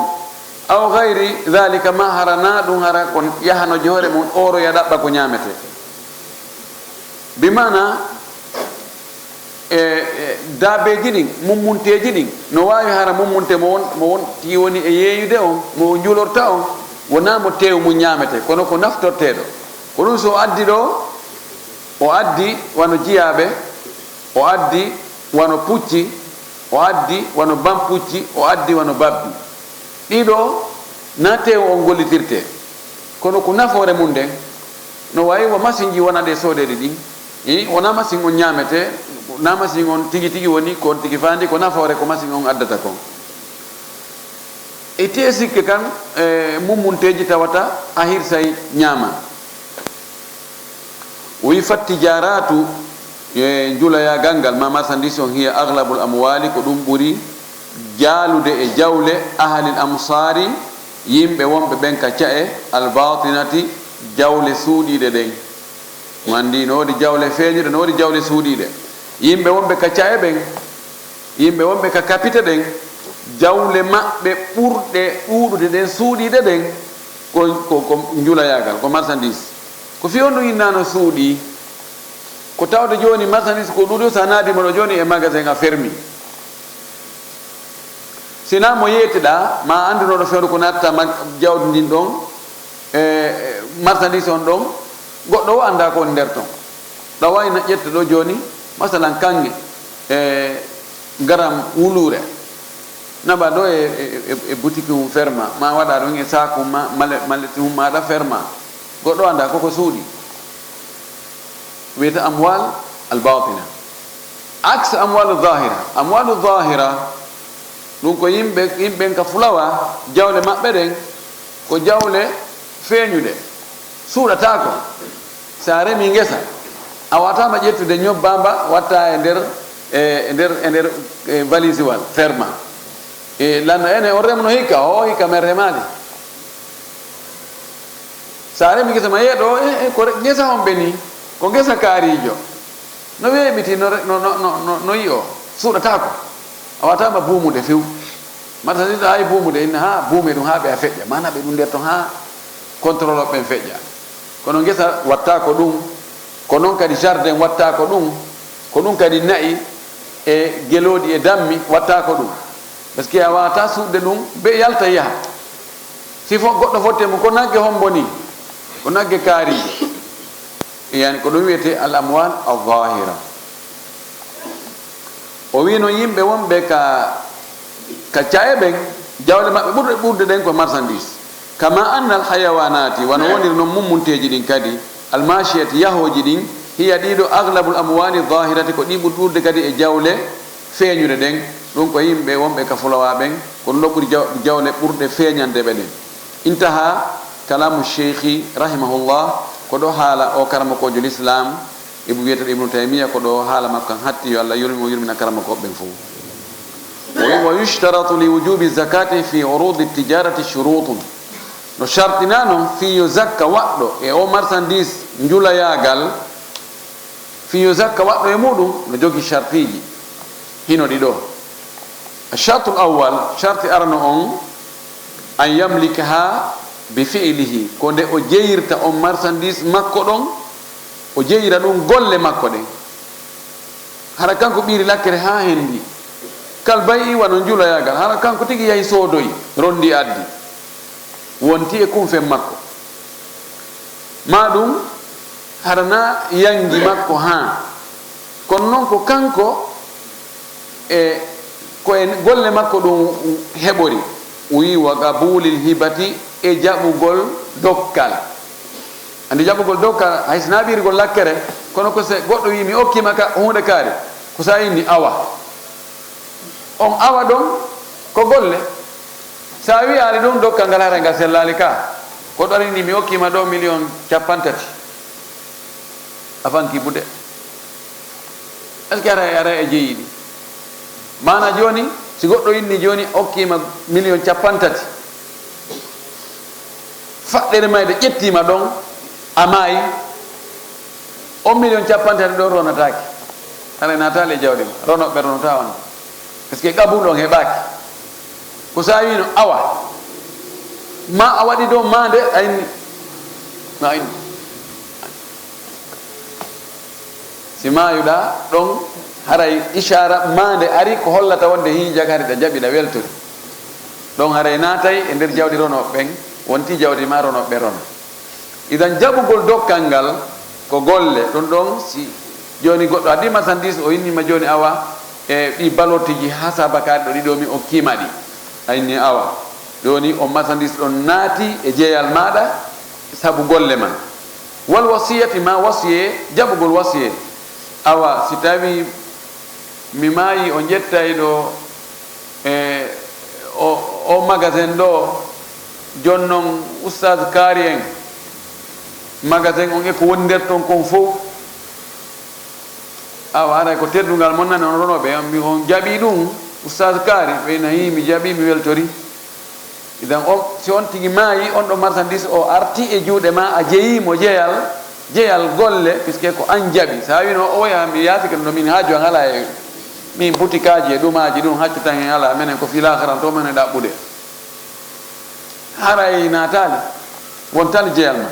aw ghayri dhalika, maa hara naa ɗum, hara ko yahano joore mum, ooroya ɗaɓɓa ko ñaametee. Bi maana, e, e, daabeeji ɗin, mummunteeji ɗin, no waawi hara mummunte mo won, mo won, tigi woni e yeeyude on, mo o njulorta on, wonaa mo teewu mum ñaametee, kono ko naftorteeɗo. Ko ɗum so o addi ɗoo, o addi wano jiyaaɓe, o addi wano pucci, o addi wano bampucci, o addi wano babbi. Ɗiɗo, na teewu on gollitirtee, kono ko nafoore mum nden, no waawi wo masinji wonande e soodeeɗi ɗin. I, wonaa masin on ñaametee, na masin on tigi tigi woni ko on tigi faandi, ko nafoore ko masin on addata kon. E tee sikke kan, e, mummunteeji tawata a hirsay ñaama. O wi, "Fattijaaraatu, e, njuloyaagal ngal, ma marchandise on, hiya aglabul amwaali, ko ɗum ɓuri jaalude e jawle, ahalil amsaari, yimɓe wonɓe ɓen ka ca'e, al baatinati, jawle suuɗiiɗe ɗen." Mo anndi no woodi jawle feeñuɗe, no woodi jawle suuɗiiɗe. Yimɓe wonɓe ka ca'e ɓen, yimɓe wonɓe ka kapite ɗen, jawle maɓɓe ɓurɗe ɗuuɗude ɗen, suuɗiiɗe ɗen, ko, ko, ko njuloyaagal, ko marchandise. Ko fii on ɗum innano suuɗii. Ko tawde jooni marchandise ko ɗuuɗi, so a naati mo ɗo jooni e magasin a fermi. Sinaa mo yeetiɗaa, ma a annduno ɗo fewndo ko natta mag-, jawdi ndin ɗon, e, e, marchandise on ɗon, goɗɗo o anndaa ko woni nder ton. Ɗa waawi na ƴetta ɗo jooni, masalan, kaŋŋe, e, garam wuluure, naɓa ɗo e, e, e, e butiki mum ferma, ma waɗa ɗum e saaku ma, male-, maleti mum maaɗa ferma. Goɗɗo anndaa koko suuɗi. Wiyata amwal al batina. Aks amwalu zahira. Amwalu zahira, ɗum ko yimɓe, yimɓen ka fulawa, jawle maɓɓe ɗen, ko jawle feeñuɗe. Suuɗataako. So a remi ngesa, a wataama ƴettude ñobbamba, watta e nder, e, e nder, e nder, e, valisiwal, ferma. E, lanno ene, on remno hikka, o hikka men remaali. So a remi ngesa ma, yeeɗo, e, e, ko re-, ngesa homɓe ni? Ko ngesa kaariijo. No weeɓiti, no re-, no, no, no, no, no yi'o, suuɗataako. A wataama buumude few. Marchandise hay buumude, inna haa buume ɗum haa ɓe a feƴƴa. Maana ɓe ɗum nder ton haa contrôle ɓen feƴƴa. Kono ngesa wattaako ɗum, ko noon kadi jardin wattaako ɗum, ko ɗum kadi na'i e gelooɗi e dammi wattaako ɗum. Parce que a waata suuɗde ɗum, be yalta yaha. Si fo goɗɗo fotte mum, ko nagge hombo ni? Ko nagge kaariijo. Yani ko ɗum wiyetee al amwal al zahira. O wii noon yimɓe wonɓe ka, ka ca'e ɓen, jawle maɓɓe ɓurɗe ɓurde ɗen ko marchandise. Kama anna al hayawanati, wano woniri noon mummunteeji ɗin kadi, al mashiyati yahooji ɗin, hiya ɗiɗo aglabul amwali zahirati, ko ɗi ɓuri ɗuuɗude kadi e jawle feeñuɗe ɗen. Ɗum ko yimɓe wonɓe ka fulawa ɓen, ko ɗum ɗo ɓuri jaw-, jawle ɓurɗe feeñande ɓe ɗen. Intaha kalamu sheikhi rahimahullah, ko ɗo haala o karamokoojo l'islam, Ibnu, wiyeteeɗo Ibnu Taymiya, ko ɗo haala makko kan hatti, yo Allah yurmo, yurmina karamokooɓe ɓen fof. O wi, "Wa yushtaratu li wujubi zakati fi urudi tijarati shurutun." No shartina noon fii yo zakka waɗɗo e o marchandise njulayaagal, fii yo zakka waɗɗo e muɗum, no jogi shartiiji. Hino ɗi ɗo. Shartul awwal, sharti arano on, an yamlikaha bi fi'lihi, ko nde o jeyirta on marchandise makko ɗon, o jeyira ɗum golle makko ɗen. Hara kanko ɓiiri lakkere haa hendi. Kal bay'i wano njuloyaagal, hara kanko tigi yahi soodoyi, rondi addi. Wonti e kumfen makko. Maa ɗum hara na yangi makko haa. Kono noon ko kanko e, ko e golle makko ɗum heɓori. O wi, "Wa qabulil hibati", e jaɓugol dokkal. Andi jaɓugol dokkal, hay so na ɓiirgol lakkere, kono ko se goɗɗo wi, "Mi okkima ka huunde kaari", ko sa inni, "Awa." On awa ɗon ko golle. So a wiyaali ɗum dokkal ngal, haray ngal sellaali ka. Ko ɗo ari ni mi okkiima ɗo miliyon cappanɗe tati. A fanki buɗe. Est-ce que haray, haray e jeyi ɗi? Maana jooni, si goɗɗo inni jooni okkiima miliyon cappanɗe tati. Faɗɗere mayde ƴettiima ɗon, a maayi. On miliyon cappanɗe tati ɗon ronataake. Haray naataali e jawdi ma. Ronooɓe ronotaa on. Parce que qabul on heɓaaki. Ko so a wiino awa. Ma a waɗi ɗon maande, a inni. Ma a inni. Si maayuɗaa ɗon, haray ishaara maande ari ko hollata wonde hii jagari ɗa jaɓi ɗa weltori. Ɗon haray naatay e nder jawdi ronooɓe ɓen, wonti jawdi ma ronooɓe ɓe rona. Idan jaɓugol dokkal ngal ko golle, ɗum ɗon si jooni goɗɗo addi marchandise, o inni ma jooni awa e ɗi balotiji haa sabakaari ɗo ɗiɗo mi okkiima ɗi. A inni awa. Jooni on marchandise ɗon naati e jeyal maaɗa sabu golle ma. Wal wasiyati ma wasiye, jaɓugol wasiye. Awa si tawi mi maayi, on ƴettay ɗo e o, o magasin ɗo, jonnon Oustaz Kaari en, magasin on e ko woni nder ton kon fow. Awa haray ko teddungal mon nani on ronooɓe, on, mi, on jaɓi ɗum, Oustaz Kaari, ɓe ina hii mi jaɓi, mi weltori. Idan on, si on tigi maayi, on ɗo marchandise o arti e juuɗe ma, a jeyi mo jeyal, jeyal golle, puisque ko an jaɓi. Sa wino o ya mi yaafike no min haaju an ala e min butikaaji e ɗumaaji ɗum haccu tan en ala, menen ko fii laakhara to menen ɗaɓɓude. Haray naataali, wontali jeyal ma.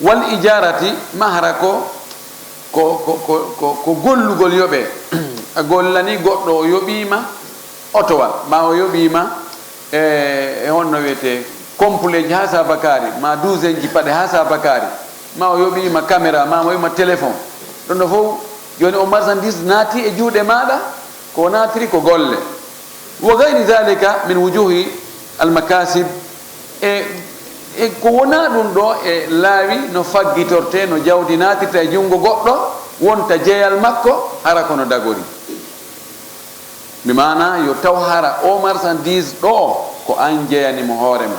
Wal ijarati, mahra ko, ko, ko, ko, ko, ko gollugol yoɓe. A gollani goɗɗo, o yoɓiima otowal, ma o yoɓiima e, e honno wiyetee, kompuleeji haa sabakaari, ma douzaine ji paɗe haa sabakaari, ma o yoɓiima caméra, ma o yoɓiima téléphone. Ɗum ɗo fof, jooni o marchandise naati e juuɗe maaɗa, ko naatiri ko golle. Wa gayri dhalika min wujuhi almakasib, e, e ko wonaa ɗum ɗo e laawi no faggitortee, no jawdi naatirta e junngo goɗɗo, wonta jeyal makko, hara kono dagori. Bi maana yo taw hara o marchandise ɗo ko an jeyani mo hoore ma.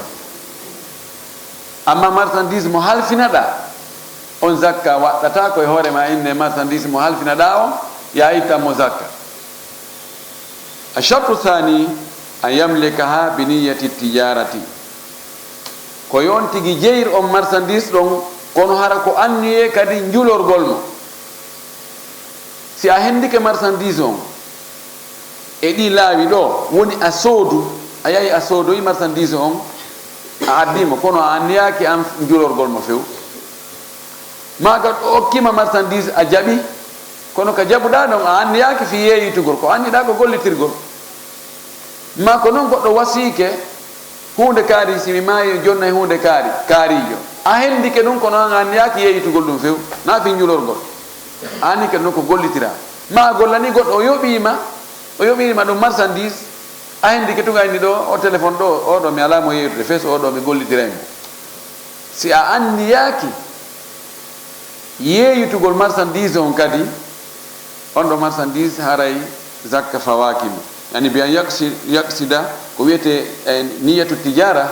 Amma marchandise mo halfinaɗa, on zakka waɗɗata ko e hoore ma, inne marchandise mo halfinaɗa o, ya ittan mo zakka. Ashartu thani an yamlikaha bi niyyati tijarati. Ko yo on tigi jeyir on marchandise ɗon, kono hara ko anniye kadi njulorgol mo. Si a hendike marchandise on e ɗi laawi ɗo, woni a soodu, a yahi a soodoyi marchandise on, a addi mo, kono a anniyaaki an njulorgol mo few. Maa goɗɗo okkima marchandise, a jaɓi, kono ka jaɓuɗaa ɗon, a anniyaaki fii yeeyitugol, ko anniɗaa ko gollitirgol. Maa ko non goɗɗo wasiike huunde kaari, si mi maayi, jonnay huunde kaari, kaariijo. A hendike ɗum, kono an anniyaaki yeeyitugol ɗum few, naa fii njulorgol. A anni kadi non ko gollitiraa. Maa a gollanii goɗɗo, o yoɓiima, o yoɓiima ɗum marchandise, a hendike tun, a inni ɗo, o téléphone ɗo, oo ɗoo mi alaa mo yeeytude, fes oo ɗoo mi gollitiray mo. Si a anniyaaki yeeyitugol marchandise on kadi, on ɗo marchandise haray zakka fawaaki mo. Yani bi an yaksi-, yaksida, ko wiyetee, eh, niyatu tijara,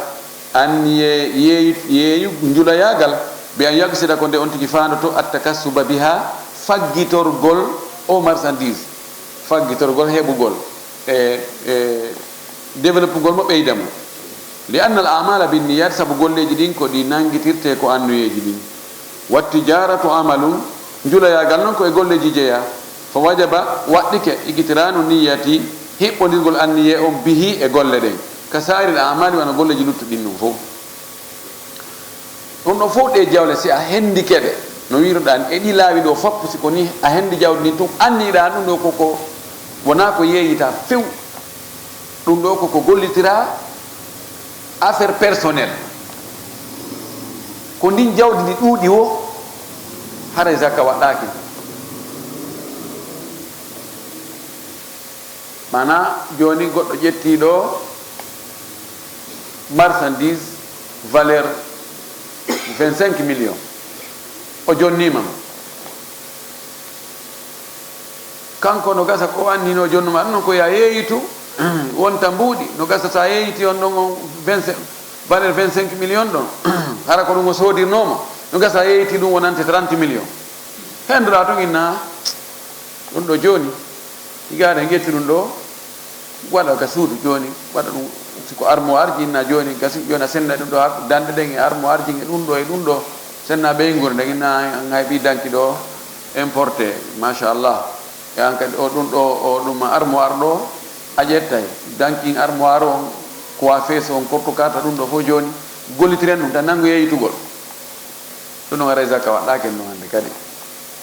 anniye yeeyu-, yeeyu njuloyaagal, bi an yaksida, ko nde on tigi faandoto attakassuba biha, faggitorgol o marchandise, faggitorgol, heɓugol, e, e, développugol mo, ɓeyda mo. Li anna al amala bin niyat, sabu golleeji ɗin ko ɗi nanngitirtee ko anniyeeji ɗin. Wa tijaratu amalun, njuloyaagal non ko e golleeji jeyaa. Fa wajaba, waɗɗike, iqtiranu niyati, hiɓɓondirgol anniye on bihi e golle ɗen. Ka saa'iril amali, wano golleeji luttuɗi ɗin ɗum fow. Ɗum ɗo fow ɗe jawle, si a hendike ɗe, no wiiruɗaa ni, e ɗi laawi ɗo fop, si ko ni a hendi jawdi ndin tun, anniyiɗaa ɗum ɗo ko, ko wonaa ko yeeyitaa few. Ɗum ɗo ko ko gollitiraa affaire personnel. Ko ndin jawdi ndi ɗuuɗi wo, haray zakka waɗɗaaki. Maanaa, jooni goɗɗo ƴettii ɗo marchandise valeur vingt-cinq millions, o jonniima mo. Kanko no gasa ko o annino jonnuma ɗum, non ko ya yeeyitu wonta mbuuɗi. No gasa so a yeeyiti on ɗon on vingt-cinq, valeur vingt-cinq millions ɗon, hara ko ɗum o soodirnoomo, no gasa a yeeyiti ɗum wonante trente millions. Hennduɗaa tun inna ɗum ɗo jooni, higaade ngetti ɗum ɗo, waɗa ka suudu jooni, waɗa ɗum, si ko armoire ji inna jooni, gasi jooni a senna ɗum ɗo, hak-, danɗe ɗen e armoire ji e ɗum ɗo e ɗum ɗo, senna ɓeynguure nden inna an hay ɓii danki ɗo importé, machallah. E an kadi o ɗum ɗo, o ɗum armoire ɗo, a ƴettay dankin armoire on, coiffeuse on, korto karta ɗum ɗo fof jooni, gollitiren ɗum tan, nanngu yeeyitugol. Ɗum ɗon haray zakka waɗɗaaki en ɗum hannde kadi.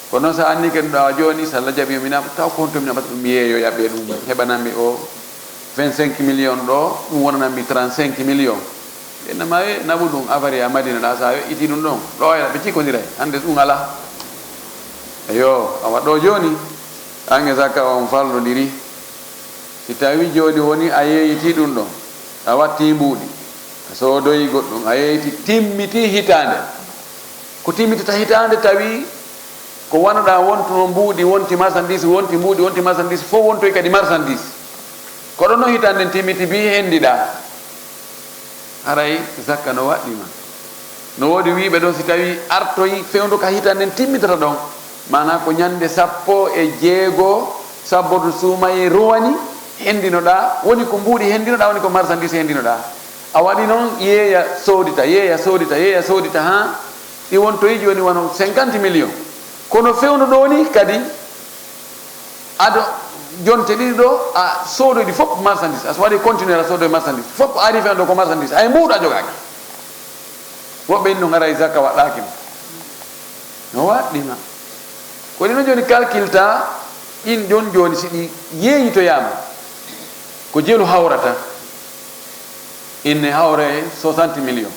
Kono noon so a anniike ɗum ɗo, a jooni, so Allah jaɓi, mi naɓa, taw ko honto mi naɓata ɗum, mi yeeyo, yaɓɓe ɗum, heɓanammi o vingt-cinq millions ɗo, ɗum wonanammi trente-cinq millions. Ɓe nama, e, naɓu ɗum, afari a Madina ɗa, so a weƴƴitii ɗum ɗon, ɗo ayla, ɓe cikkondiray, hannde ɗum alaa. Eyo, awa ɗo jooni, an e zakka on fallondiri. Si tawi jooni woni a yeeyitii ɗum ɗon, a wattii mbuuɗi, a soodoyi goɗɗum, a yeeyitii, timmitii hitaande. Ko timmitata hitaande tawi ko wanoɗaa wontuno mbuuɗi, wonti marchandise, wonti mbuuɗi, wonti marchandise, fof wontoyi kadi marchandise. Ko ɗon no hitaande nden timmiti bi henndiɗaa. Haray zakka no waɗɗi ma. No woodi wiiɓe ɗon, si tawi artoyi fewndo ka hitaande nden timmitata ɗon, maanaa ko ñannde sappo e jeego sabbodu suumayee rowani, henndinoɗaa, woni ko mbuuɗi henndinoɗaa, woni ko marchandise henndinoɗaa. A waɗi noon, yeeya soodita, yeeya soodita, yeeya soodita, haa ɗi wontoyi jooni wano cinquante millions. Kono fewndo ɗo ni kadi, ado jonte ɗiɗi ɗo, a soodoyi ɗi fof marchandise, a waɗi continuer a soodoyi marchandise, fof ko ari fewndo ko marchandise, hay mbuuɗo a jogaaki. Woɓɓe inno haray zakka waɗɗaaki ma. No waɗɗi ma. Ko ɗino jooni calcule ta, ɗin ɗon jooni si ɗi yeeyitoyaama, ko jelu hawrata. Inne hawre soixante millions.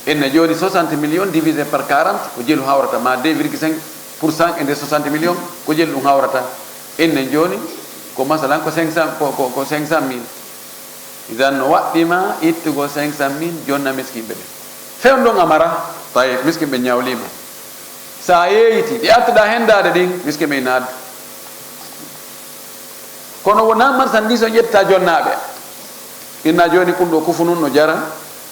Inne jooni soixante millions divisé par quarante, ko jelu hawrata, ma deux virgule cinq pour cent e nder soixante millions, ko jelu ɗum hawrata. Inne jooni ko masalan ko cinq cents, ko, ko, ko cinq cent mille. Idan no waɗɗi ma ittugol cinq cent mille jonna miskinɓe ɓe. Fewndo ɗon a mara, tawi miskinɓe ñawlii ma. So a yeeyitii, ɗi artuɗaa henndaade ɗin, miskinɓe ina addu. Kono wonaa marchandise on ƴetta jonnaaɓe. Inna jooni kun ɗo kufu nun no jara,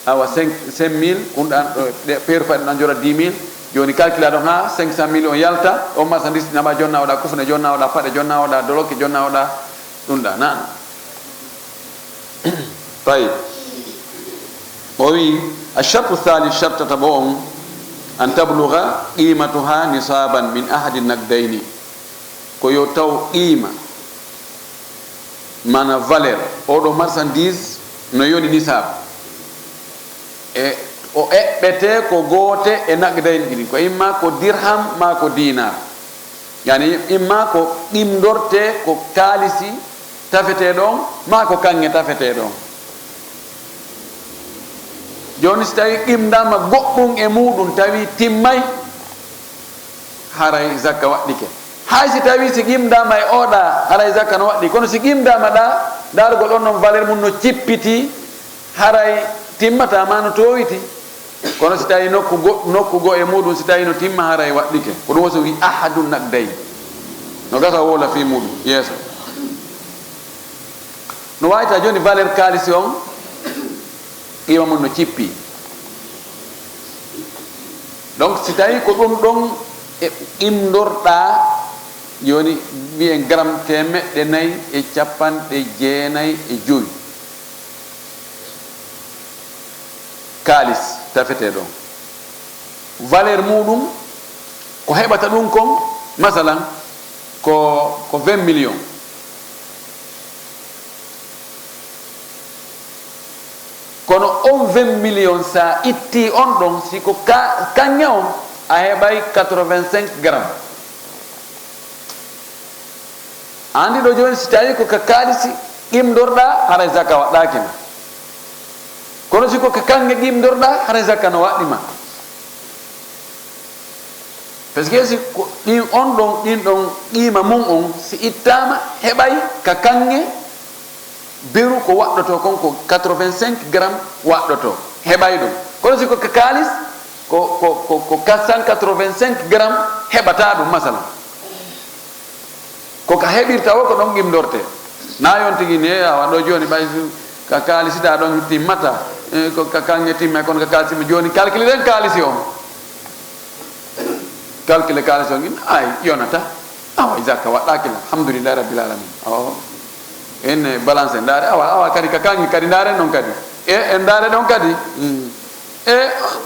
awa cinq, cinq mille, kun ɗan ɗo, ɗe peeru faɗi ɗan jora dix mille. Jooni calcula ɗon haa cinq cent mille on yalta, on marchandise nama jonna oɗa kufune, jonna oɗa paɗe, jonna oɗa dolokke, jonna oɗa ɗum ɗa, naan. Tayyib. O wi, "Ashartu thalith, sharta taɓo on, an tabluga qimatuha nisaban min ahadi naqdayni." Ko yo taw qiima, mana valeur, oɗo marchandise no yoni nisab. E o eɓɓete ko goote e naqdayn ɗin, ko imma ko dirham ma ko dinar. Yani, imma ko qimdorte ko kaalisi tafeteeɗo on, maa ko kaŋŋe tafeteeɗo on. Jooni, si tawii qimdaama goɗɗum e muuɗum, tawi timmay, haray zakka waɗɗike. Hay si tawii si qimdaama e oɗa, haray zakka no waɗɗi. Kono si qimdaama ɗa, daarugol on non valeur mum no cippiti, haray timmata ma no toowiti. Kono si tawii nokku go-, nokku goo e muuɗum, si tawii no timma, haray waɗɗike. Ko ɗum waɗi so wi ahadu naqdayn. No gasa wowla fii muuɗum yeeso. No waawi tawa jooni valeur kaalisi on, qiima mum no cippi. Donc, si tawii ko ɗum ɗon e qimdorɗaa, jooni mbiyen gram teemeɗɗe nayi e capanɗe jeenayi e jowi. Kaalis tafetee ɗon. Valeur muuɗum, ko heɓata ɗum kon, masalan, ko, ko vingt millions. Kono on vingt millions, sa itti on ɗon, si ko ka-, kaŋŋe on, a heɓay quatre-vingt-cinq grammes. Anndi ɗo jooni, si tawii ko ka kaalisi qimdorɗaa, haray zakka waɗɗaaki ma. Kono si ko ka kaŋŋe qimdorɗaa, haray zakka no waɗɗi ma. Parce que si ko ɗin on ɗon, ɗin ɗon qiima mum on, si ittaama, heɓay ka kaŋŋe beru ko waɗɗotoo kon ko quatre-vingt-cinq grammes waɗɗotoo. Heɓay ɗum. Kono si ko ka kaalis, ko, ko, ko, ko quatre cent quatre-vingt-cinq grammes heɓataa ɗum, masalan. Ko ka heɓirta o, ko ɗon qimdorte. Na yon tigi ne, awa ɗo jooni ɓay su-, ka kaalisi ta ɗon timmata. Eh, ko ka kanŋe timma, kono ka kaalisi mi jooni, calculer ɗen kaalisi on. Calculer kaalisi on, in, ay, yonata. Awa, zakka waɗɗaaki la. Alhamdulillahi Rabbil Alamin. Awa. En, eh, balance, ndaare, awa, awa, kadi ka kanŋe, kadi ndaare non kadi. E, en ndaare ɗon kadi. Mm. E,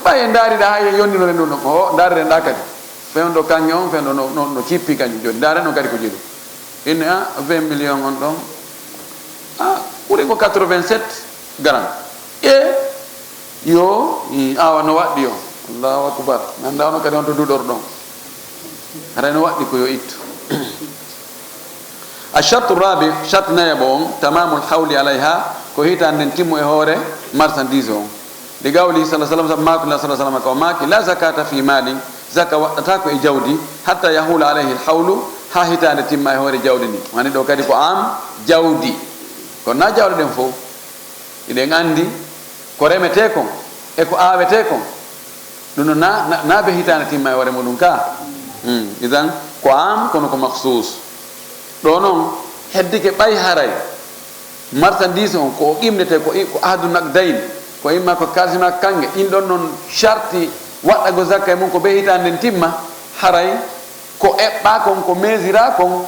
ɓay en ndaari ɗa, hay en yonnino ɗen ɗum ɗon. O, ndaare ɗen ɗa kadi. Fewndo kanŋe on, fewndo no, no, no cippi kanŋe jooni. Ndaare non kadi ko jelu. Ine, a, vingt millions on ɗon. A, ɓuri ko quatre-vingt-sept grammes. E, yo, mm, awa no waɗɗi on. Allahu akbar. Mi annda on kadi on to duɗor ɗon. Haray no waɗɗi ko yo ittu. Ashartu rabi, shart nayaɓo on, tamamul hawli alayha, ko hitaande nden timmu e hoore marchandise on. Li qawlihi sallallahu alaihi wasallam, sabu maaki Nulaaɗo sallallahu alaihi wasallam, ko maaki, "La zakata fi mali," zaka waɗɗata ko e jawdi, "hatta yahula alayhi al-hawlu," ha hitaande timma e hoore jawdi ndi. Wani ɗo kadi ko am jawdi. Kono na jawɗe ɗen fof. Hiɗen anndi ko remetee kon e ko aawetee kon. Ɗum no na, na, na be hitaande timma e hoore muɗum ka. Hmm, idan ko am kono ko makhsus. Ɗo noon heddike ɓay haray. Marchandise on ko o qimnete ko i-, ko ahdu naqdayn, ko imma ko kaalisi ma kannge, ɗin ɗon noon sharti waɗɗago zakka e mum ko be hitaande nden timma, haray ko eɓɓaa kon, ko mesiraa kon,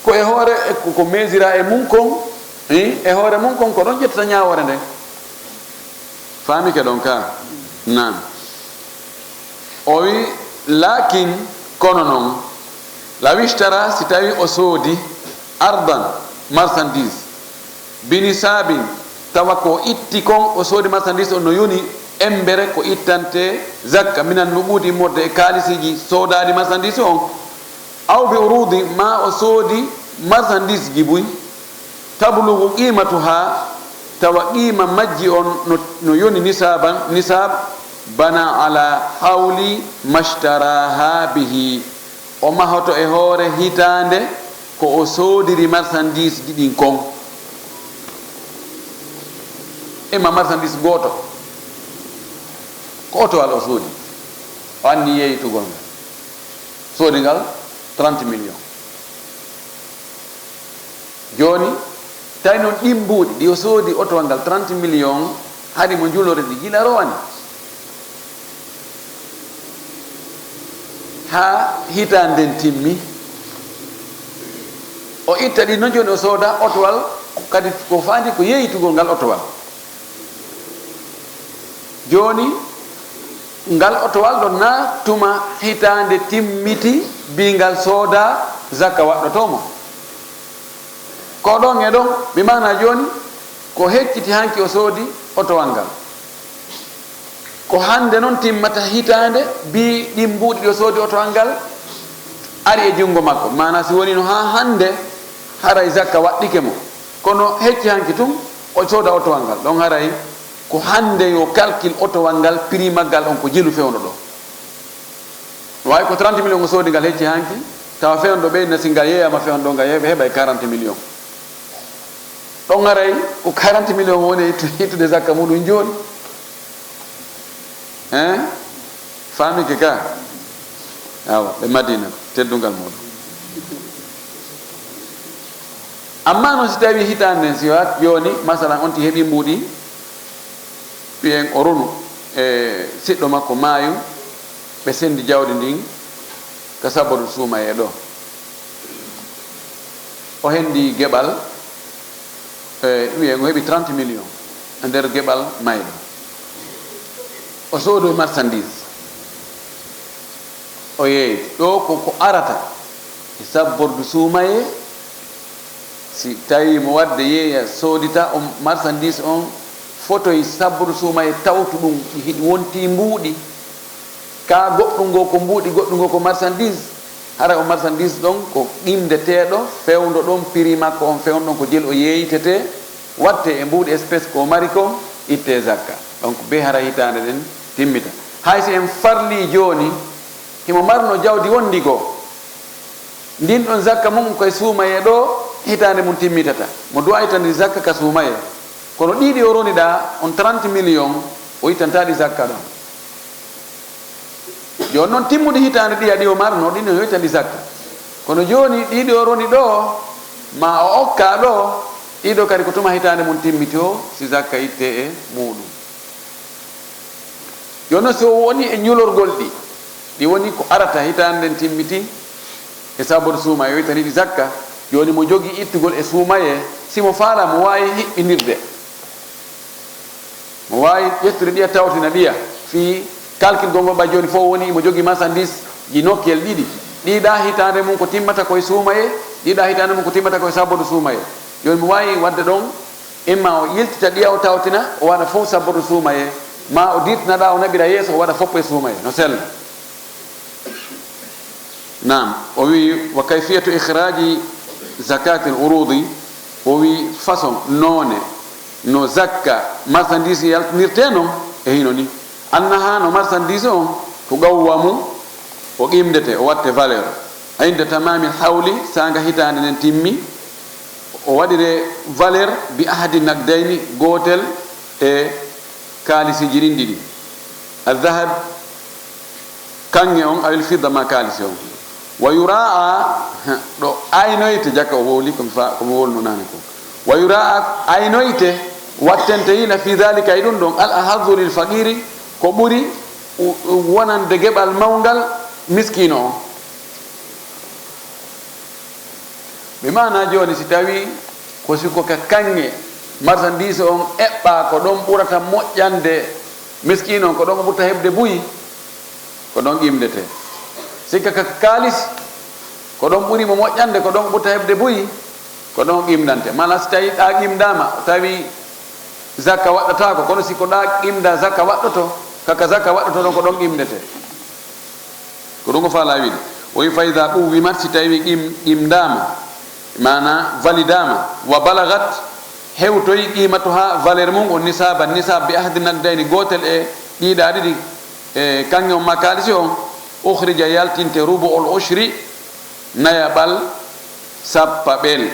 ko e hoore, e ko, ko mesiraa e mum kon, eh, e hoore mum kon, ko ɗon ƴettata ñaawoore nden. Faamike ɗon ka? Naam. O wi, "Lakin, kono noon, law ishtara, si tawi o soodi, ardan, marchandise, binisabin, tawa ko itti kon, o soodi marchandise on no yoni embere ko ittante zakka, minan nuquudi, immorde e kaalisiiji soodaadi marchandise on, aw bi urudi, ma o soodi marchandise ji buy, tablugu qimatuha, tawa qiima majji on no, no yoni nisaban, nisab, bana ala hawli mashtaraha bihi." O mahoto e hoore hitaande ko o soodiri marchandise ji ɗin kon. Imma marchandise gooto, ko otowal o soodi, o anni yeeytugol ngal, soodi ngal trente millions. Jooni, tawi noon ɗin mbuuɗi ɗi o soodi otowal ngal trente millions, hari mo njulore ɗi gila rowani. Haa hitaande nden timmi, o itta ɗi noon, jooni o sooda otowal, kadi ko faandi ko yeeytugol ngal otowal. Jooni, ngal otowal ɗon na tuma hitaande timmiti, bi ngal sooda, zakka waɗɗoto mo. Ko ɗon e ɗon, bi maana jooni, ko hecciti hanki o soodi otowal ngal. Ko hannde noon timmata hitaande, bi ɗin mbuuɗi ɗi o soodi otowal ngal ari e junngo makko. Maana si woni no haa hannde, haray zakka waɗɗike mo. Kono hecci hanki tun, o sooda otowal ngal. Ɗon haray ko hannde yo calcul otowal ngal, prix maggal on ko jelu fewndo ɗo. No waawi ko trente millions o soodi ngal hecci hanki, tawa fewndo ɓe nasi ngal yeeyama fewndo ngal yeeɓe heɓay quarante millions. Ɗon haray ko quarante millions woni ittu-, ittude zakka muɗum jooni. Hein? Faamike ka? Awa, ɓe Madina, teddungal muɗum. Amma noon si tawi hitaande nden, si waat jooni, masalan, on ti heɓi mbuuɗi, wiyen o ronu e siɗɗo makko maayu, ɓe sendi jawdi ndin ka Sabodu Suumayee ɗo. O hendi geɓal, e, wiyen o heɓi trente millions e nder geɓal mayɗo. O soodoyi marchandise. O yeeyi ɗo ko, ko arata e Sabordu Suumayee, si tawi mo wadde yeeya soodita on marchandise on, fotoy Sabordu Suumayee tawtu ɗum, ɗi hiɗi wonti mbuuɗi. Ka goɗɗum ngo ko mbuuɗi, goɗɗum ngo ko marchandise. Hara o marchandise ɗon ko qimdeteeɗo, fewndo ɗon, prix makko on fewndo ɗon ko jel o yeeytetee, watte e mbuuɗi espèce ko mari kon, itte zakka. Donc, be hara hitaande nden timmita. Hay si en farli jooni, himo marno jawdi wondi goo. Ndin ɗon zakka mum koye Suumayee ɗo, hitaande mum timmitata. Mo du'aytani zakka ka Suumayee. Kono ɗiɗi o roni ɗa, on trente millions, o ittanta ɗi zakka ɗon. Jooni noon, timmuɗi hitaande ɗiya ɗi o marno, ɗin o yoytan ɗi zakka. Kono jooni ɗiɗo roni ɗo, ma o okka ɗo, ɗiɗo kadi ko tuma hitaande mum timmiti o, si zakka itte e muuɗum. Jooni noon, si o woni e ñulorgol ɗi, ɗi woni ko arata hitaande nden timmiti, e saboto suuma, e witani ɗi zakka, jooni mo jogi ittugol e suumayee, si mo faala, mo waawi hiɓɓindirde. Mo waawi ƴettude ɗiya, tawtina ɗiya, fii kalkilgol ngol, ɓay jooni fof woni mo jogi marchandise ji nokkeel ɗiɗi. Ɗiɗa hitaande mum ko timmata koye suumayee, ɗiɗa hitaande mum ko timmata koye saboto suumayee. Jooni mo waawi waɗde ɗon, imma o yiltita ɗiya, o tawtina, o waɗa fof saboto suumayee, ma o dirtina ɗa, o naɓira yeeso, o waɗa fof e suumayee, no sella. Naam, o wi, "Wa kayfiyatu ikhraaji zakaatil uruudi," o wi, "Façon, noone, no zakka marchandise yaltinirtee non, e hino ni. Annaha, no marchandise on, tuqawwamu, o qimdete, o watte valeur. Inda tamaamil hawli, saanga hitaande nden timmi, o waɗire valeur bi ahadi naqdayni, gootel e kaalisiiji ɗin ɗiɗi. Al-dhahab, kaŋŋe on, awil fidda, ma kaalisi on. Wa yuraa, ɗo aynoyte, jakka o wowli, ko mi fa-, ko mi wowluno naane ko. Wa yuraa, aynoyte, wattente yila fi dhalika, e ɗum ɗon, al ahadhu lil faqiri, ko ɓuri u-, u-, wonande geɓal mawngal miskiino on." Ɓe maana jooni, si tawii ko si ko ka kaŋŋe marchandise on eɓɓaa, ko ɗon ɓurata moƴƴande miskiino on, ko ɗon o ɓurta heɓde buy, ko ɗon qimdete. Si ka, ka kaalis, ko ɗon ɓuri mo moƴƴande, ko ɗon o ɓurta heɓde buy, ko ɗon qimdante. Maana si tawii ɗa qimdaama, o tawi zakka waɗɗataako, kono si ko ɗa qimda zakka waɗɗoto, ka, ka zakka waɗɗoto ɗon, ko ɗon qimdete. Ko ɗum o faalaa wiide. O wi, "Fa idaa quwwimat," si tawii qim-, qimdaama, maana validaama, "wa balagat," hewtoyi, "qiimatuhaa," valeur mum on, "nisaaban," nisaab, "bi ahadi naqdayni," gootel e ɗiɗa ɗiɗi, e kaŋŋe on ma kaalisi on, "ukhrija," yaltinte, "rubu'ul ushri," nayaɓal sappaɓel,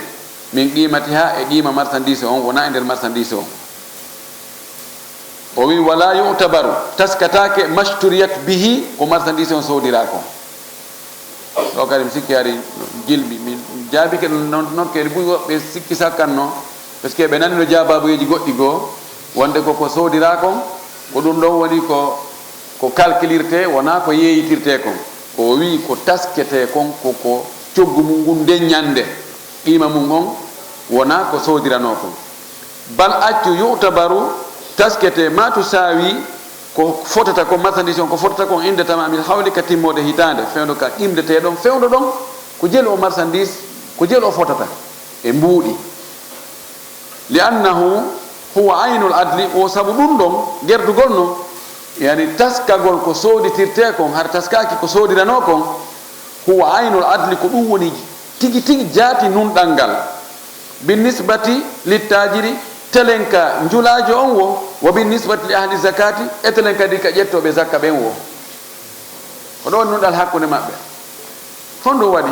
"min qiimatihaa," e qiima marchandise on, wonaa e nder marchandise on. O wi, "Wala yu'tabaru," taskataake, "mashturiyat bihi," ko marchandise on soodiraa kon. Ɗo kadi mi sikki hari jilbi, min jaabike ɗum non, non kadi buy woɓɓe sikki sakkanno, parce que ɓe nani no jaabaabuyeeji goɗɗi goo, wonde ko, ko soodiraa kon, ko ɗum ɗon woni ko, ko calculirte, wonaa ko yeeyitirte kon. Ko o wi ko taskete kon, ko, ko coggu mum ngun nden ñande, qiima mum on, wonaa ko soodiranoo kon. Bal accu, yu'tabaru, taskete, ma tusaawi, ko fotata kon, marchandise on, ko fotata kon, inda tamaamil hawli, ka timmoode hitaande, fewndo ka qimdetee ɗon, fewndo ɗon, ko jelu o marchandise, ko jelu o fotata e mbuuɗi. Li annahu huwa aynul adli, o sabu ɗum ɗon, gerdugol non, yani taskagol ko sooditirtee kon, har taskaaki ko soodiranoo kon, huwa aynul adli, ko ɗum woni tigi tigi jaati nunɗal ngal. Bin nisbati littajiri, telen ka njulaajo on wo, wa bin nisbati li ahli zakati, e telen kadi ka ƴettooɓe zakka ɓen wo. Ko ɗon nunɗal hakkunde maɓɓe. Honɗum waɗi?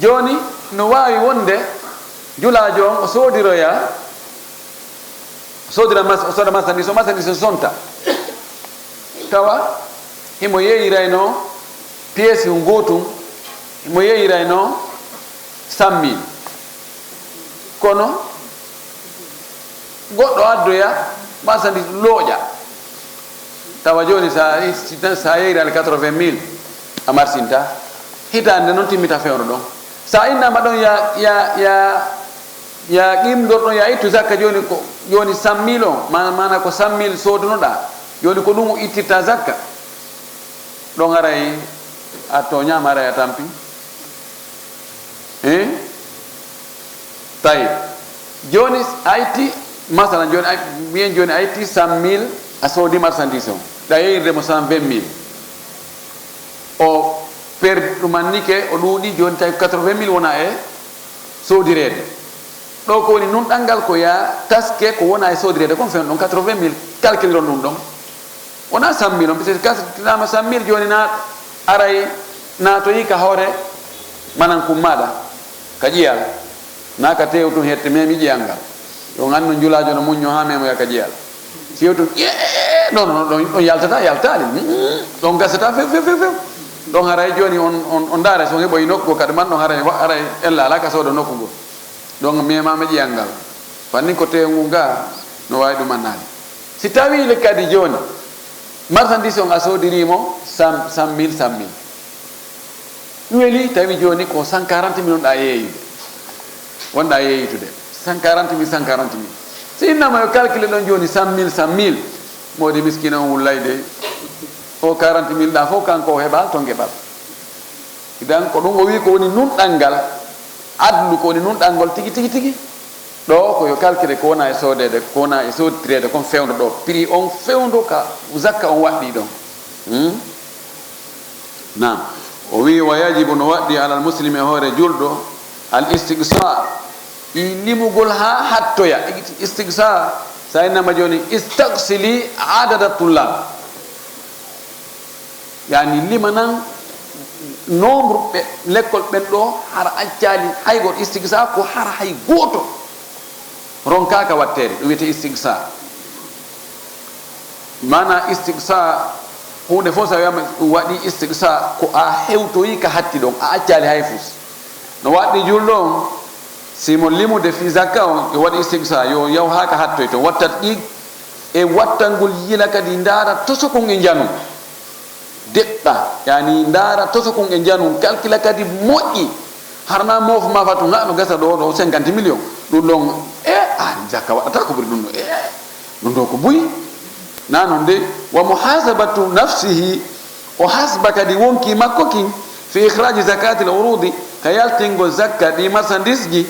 Jooni, no waawi wonde njulaajo on o soodiroya, o soodira mas-, o sooda marchandise, o marchandise o sonta. Tawa himo yeeyiraynoo pièce ngootum, himo yeeyiraynoo cent mille. Kono goɗɗo addoya marchandise looƴa. Tawa jooni sa, si tan sa yeeyiraali quatre-vingt mille a marsinta, hitaande noon timmita fewndo ɗon. Sa innama ɗon ya, ya, ya, ya qimdor ɗon, ya ittu zakka jooni ko, jooni cent mille o, ma-, maana ko cent mille soodunoɗa, jooni ko ɗum o ittirta zakka. Ɗon aray a tooñaama, aray a tampi. Hein? Tawi. Jooni a itti, masalan, jooni a, mbiyen jooni a itti cent mille, a soodi marchandise on. Ɗa yeeyirde mo cent vingt mille. O per-, ɗumannike, o ɗuuɗi, jooni tawi quatre-vingt mille wona e soodireede. Ɗo ko woni nunɗal ngal ko ya taske ko wona e soodireede kon, fen ɗon quatre-vingt mille, calculiron ɗum ɗon. Wonaa cent mille on, parce que kastinama cent mille jooni na aray naatoyi ka hoore manan kum maɗa, ka ƴiyal, na ka tew tun hette memi ƴiyal ngal. Yo annu njulaajo no muñño ha memoya ka ƴiyal. Si yew tun, "Ƴee, non, non, ɗon, ɗon yaltata, yaltaali. Mm, ɗon gasata few, few, few, few." Ɗon haray jooni on, on, on ndaara so on heɓoyi nokku kadi man ɗon haray wa-, haray ella alaa ka soodo nokku ngoo. Ɗon memama ƴiyal ngal. Fannin ko teewu ngun gaa no waawi ɗum annaade. Si tawii le kadi jooni, marchandise on a soodirii mo cent, cent mille, cent mille. Weli tawi jooni ko cent quarante mille on ɗa yeeyude. Wonɗa yeeyitude. Cent quarante mille, cent quarante mille. Si innama yo calcule ɗon jooni cent mille, cent mille. Moodi miskina on wullay de. O quarante mille ɗa fof kanko o heɓa to ngeɓal. Idan ko ɗum o wi ko woni nunɗal ngal. Adlu ko woni nunɗal ngol tigi, tigi, tigi. Ɗo ko yo calcule ko wona e soodeede, ko wona e sooditireede kon fewndo ɗo. Prix on fewndo ka zakka on waɗɗi ɗon. Hmm? Naam. O wi, "Wa yajibu, no waɗɗi, alal muslimi, e hoore julɗo, al istiqsa, i limugol haa hattoya." Istiqsa, sa innama jooni, istagsili adada tullab. Yani limanan nombre ɓe lekkol ɓen ɗo, hara accaali hay goto. Istiqsa ko hara hay gooto ronkaaka watteede, ɗum wiyetee istiqsa. Maana istiqsa, huunde fof so a wiyama ɗum waɗi istiqsa, ko a hewtoyi ka hatti ɗon, a accaali hay fus. No waɗɗi julɗo on, si mo limude fii zakka on, yo waɗi istiqsa, yo yaw haa ka hattoy ton, wattat ɗi e wattangol yila kadi ndaara tosokun e njanun. Deɗɗa, yani ndaara tosokun e njanun, calcula kadi moƴƴi. Harna moof ma fatu nga no gasa ɗo, ɗo cinquante millions. Ɗum ɗon, e, a, zakka waɗata ko ɓuri ɗum ɗo. E, ɗum ɗo ko buy. Na non de, wa muhasabatu nafsihi, o hasba kadi wonki makko kin, fi ikhraji zakatil urudi, ka yaltingol zakka ɗi marchandise ji.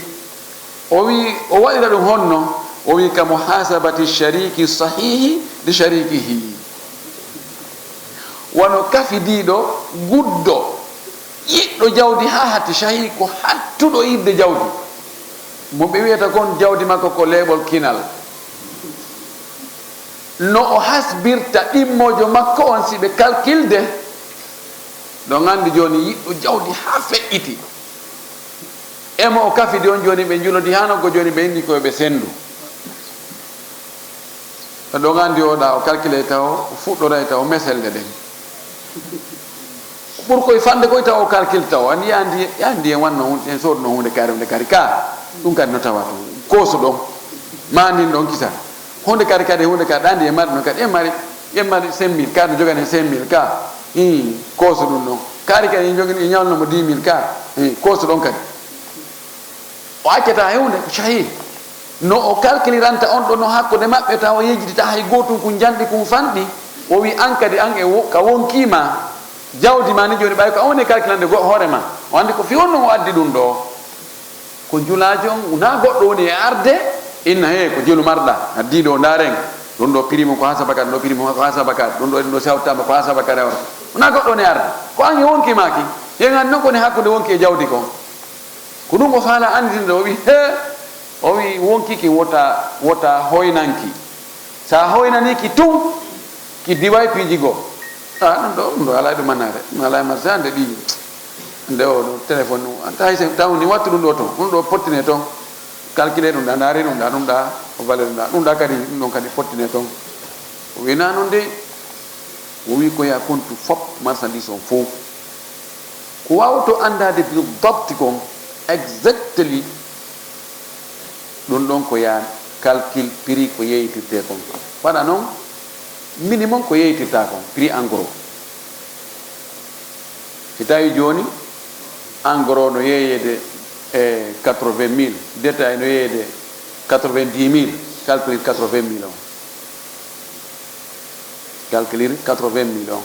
O wi, o waɗira ɗum honno? O wi, ka muhasabati shariki sahihi li sharikihi. Wano kafidiiɗo guddo, yiɗɗo jawdi haa hatti, shahi ko hattuɗo yiɗde jawdi. Mo ɓe wiyata kon jawdi makko ko leeɓol kinal. No o hasbirta ɗimmoojo makko on si ɓe kalkilde, ɗon anndi jooni yiɗɗo jawdi haa feƴƴiti. E mo o kafidi on jooni, ɓe njulodi haa nokko jooni, ɓe inni ko yo ɓe senndu. Ɗon anndi o ɗa o calcule taw, o fuɗɗoray taw meselle ɗen. Ɓur koye fande koye taw o calcule taw, anndi, anndi, anndi en wanno hun-, en soodno huunde kadi, huunde kadi ka, ɗum kadi no tawa toon. Kooso ɗon, ma ndin ɗon kisa. Huunde kadi, kadi huunde kadi, anndi en mari ɗum kadi, en mari, en mari cinq mille, kadi no jogani cinq mille ka. Ii, kooso ɗum ɗon. Kadi kadi en jogani, en ñawno mo dix mille ka. Ii, kooso ɗon kadi. O accata hewnde ko cahi. No o kalkiliranta on ɗon no hakkunde maɓɓe, tawa yejjitita hay gootum, kun janɗi kun fanɗi. O wi an kadi, an e wo-, ka wonkii ma, jawdi ma ni jooni, ɓay ko an woni e kalkilande go-, hoore ma. O anndi ko fi honno o addi ɗum ɗo. Ko njulaajo on, wonaa goɗɗo woni e arde, inna he ko jelu marɗa, addi ɗo, ndaaren. Ɗum ɗo prix mum ko haa sabaka, ɗum ɗo prix mum ko haa sabaka, ɗum ɗo, ɗum ɗo si hawtaama ko haa sabaka rewata. Wonaa goɗɗo woni e arde. Ko an e wonkii ma ki. Yen an non ko woni hakkunde wonkii e jawdi kon. Ko ɗum o faala annditinde, o wi, he, o wi, wonkii ki wota, wota hoynanki. Sa hoynanii ki tun, ki diway piiji goo. A, ɗum ɗo, ɗum ɗo alaa e ɗum annaade. Ɗum alaa e marché hannde ɗi. Nde o ɗo téléphone ɗum, an tawi sen, taw ni wattu ɗum ɗo toon. Ɗum ɗo pottine toon. Calculer ɗum ɗa, ndaari ɗum ɗa, ɗum ɗa, o valeur ɗum ɗa. Ɗum ɗa kadi, ɗum ɗon kadi pottine toon. O wi na non de. O wi ko ya kontu fop marchandise on fof. Ko wawto anndade bi dabti kon exactly, ɗum ɗon ko ya calcul prix ko yeeyitirte kon. Waɗa noon minimum ko yeeyitirta kon, prix en gros. Si tawi jooni en gros no yeeyeede e quatre-vingt mille, détail no yeeyeede quatre-vingt-dix mille, calcul quatre-vingt mille on. Calculer quatre-vingt mille on.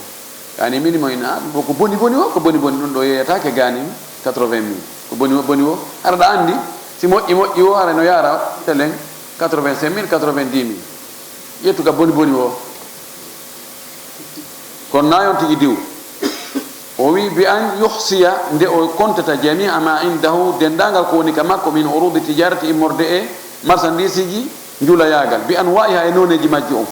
Yani minimum ina, ɗum ɗo ko boni boni o, ko boni boni ɗum ɗo yeeyataake gaanin quatre-vingt mille. Ko boni o, boni o. Hara ɗa anndi, si moƴƴi moƴƴi o, hara no yaara telen quatre-vingt-cinq mille, quatre-vingt-dix mille. Ƴettu ka boni boni o. Kono na yon tigi diw. O wi bi an yuhsiya, nde o kontata jamia ma indahu, denndaangal ko woni ka makko, min urudi tijarati, immorde e marchandise ji, njulayaagal, bi anwa'iha, e nooneeji majji on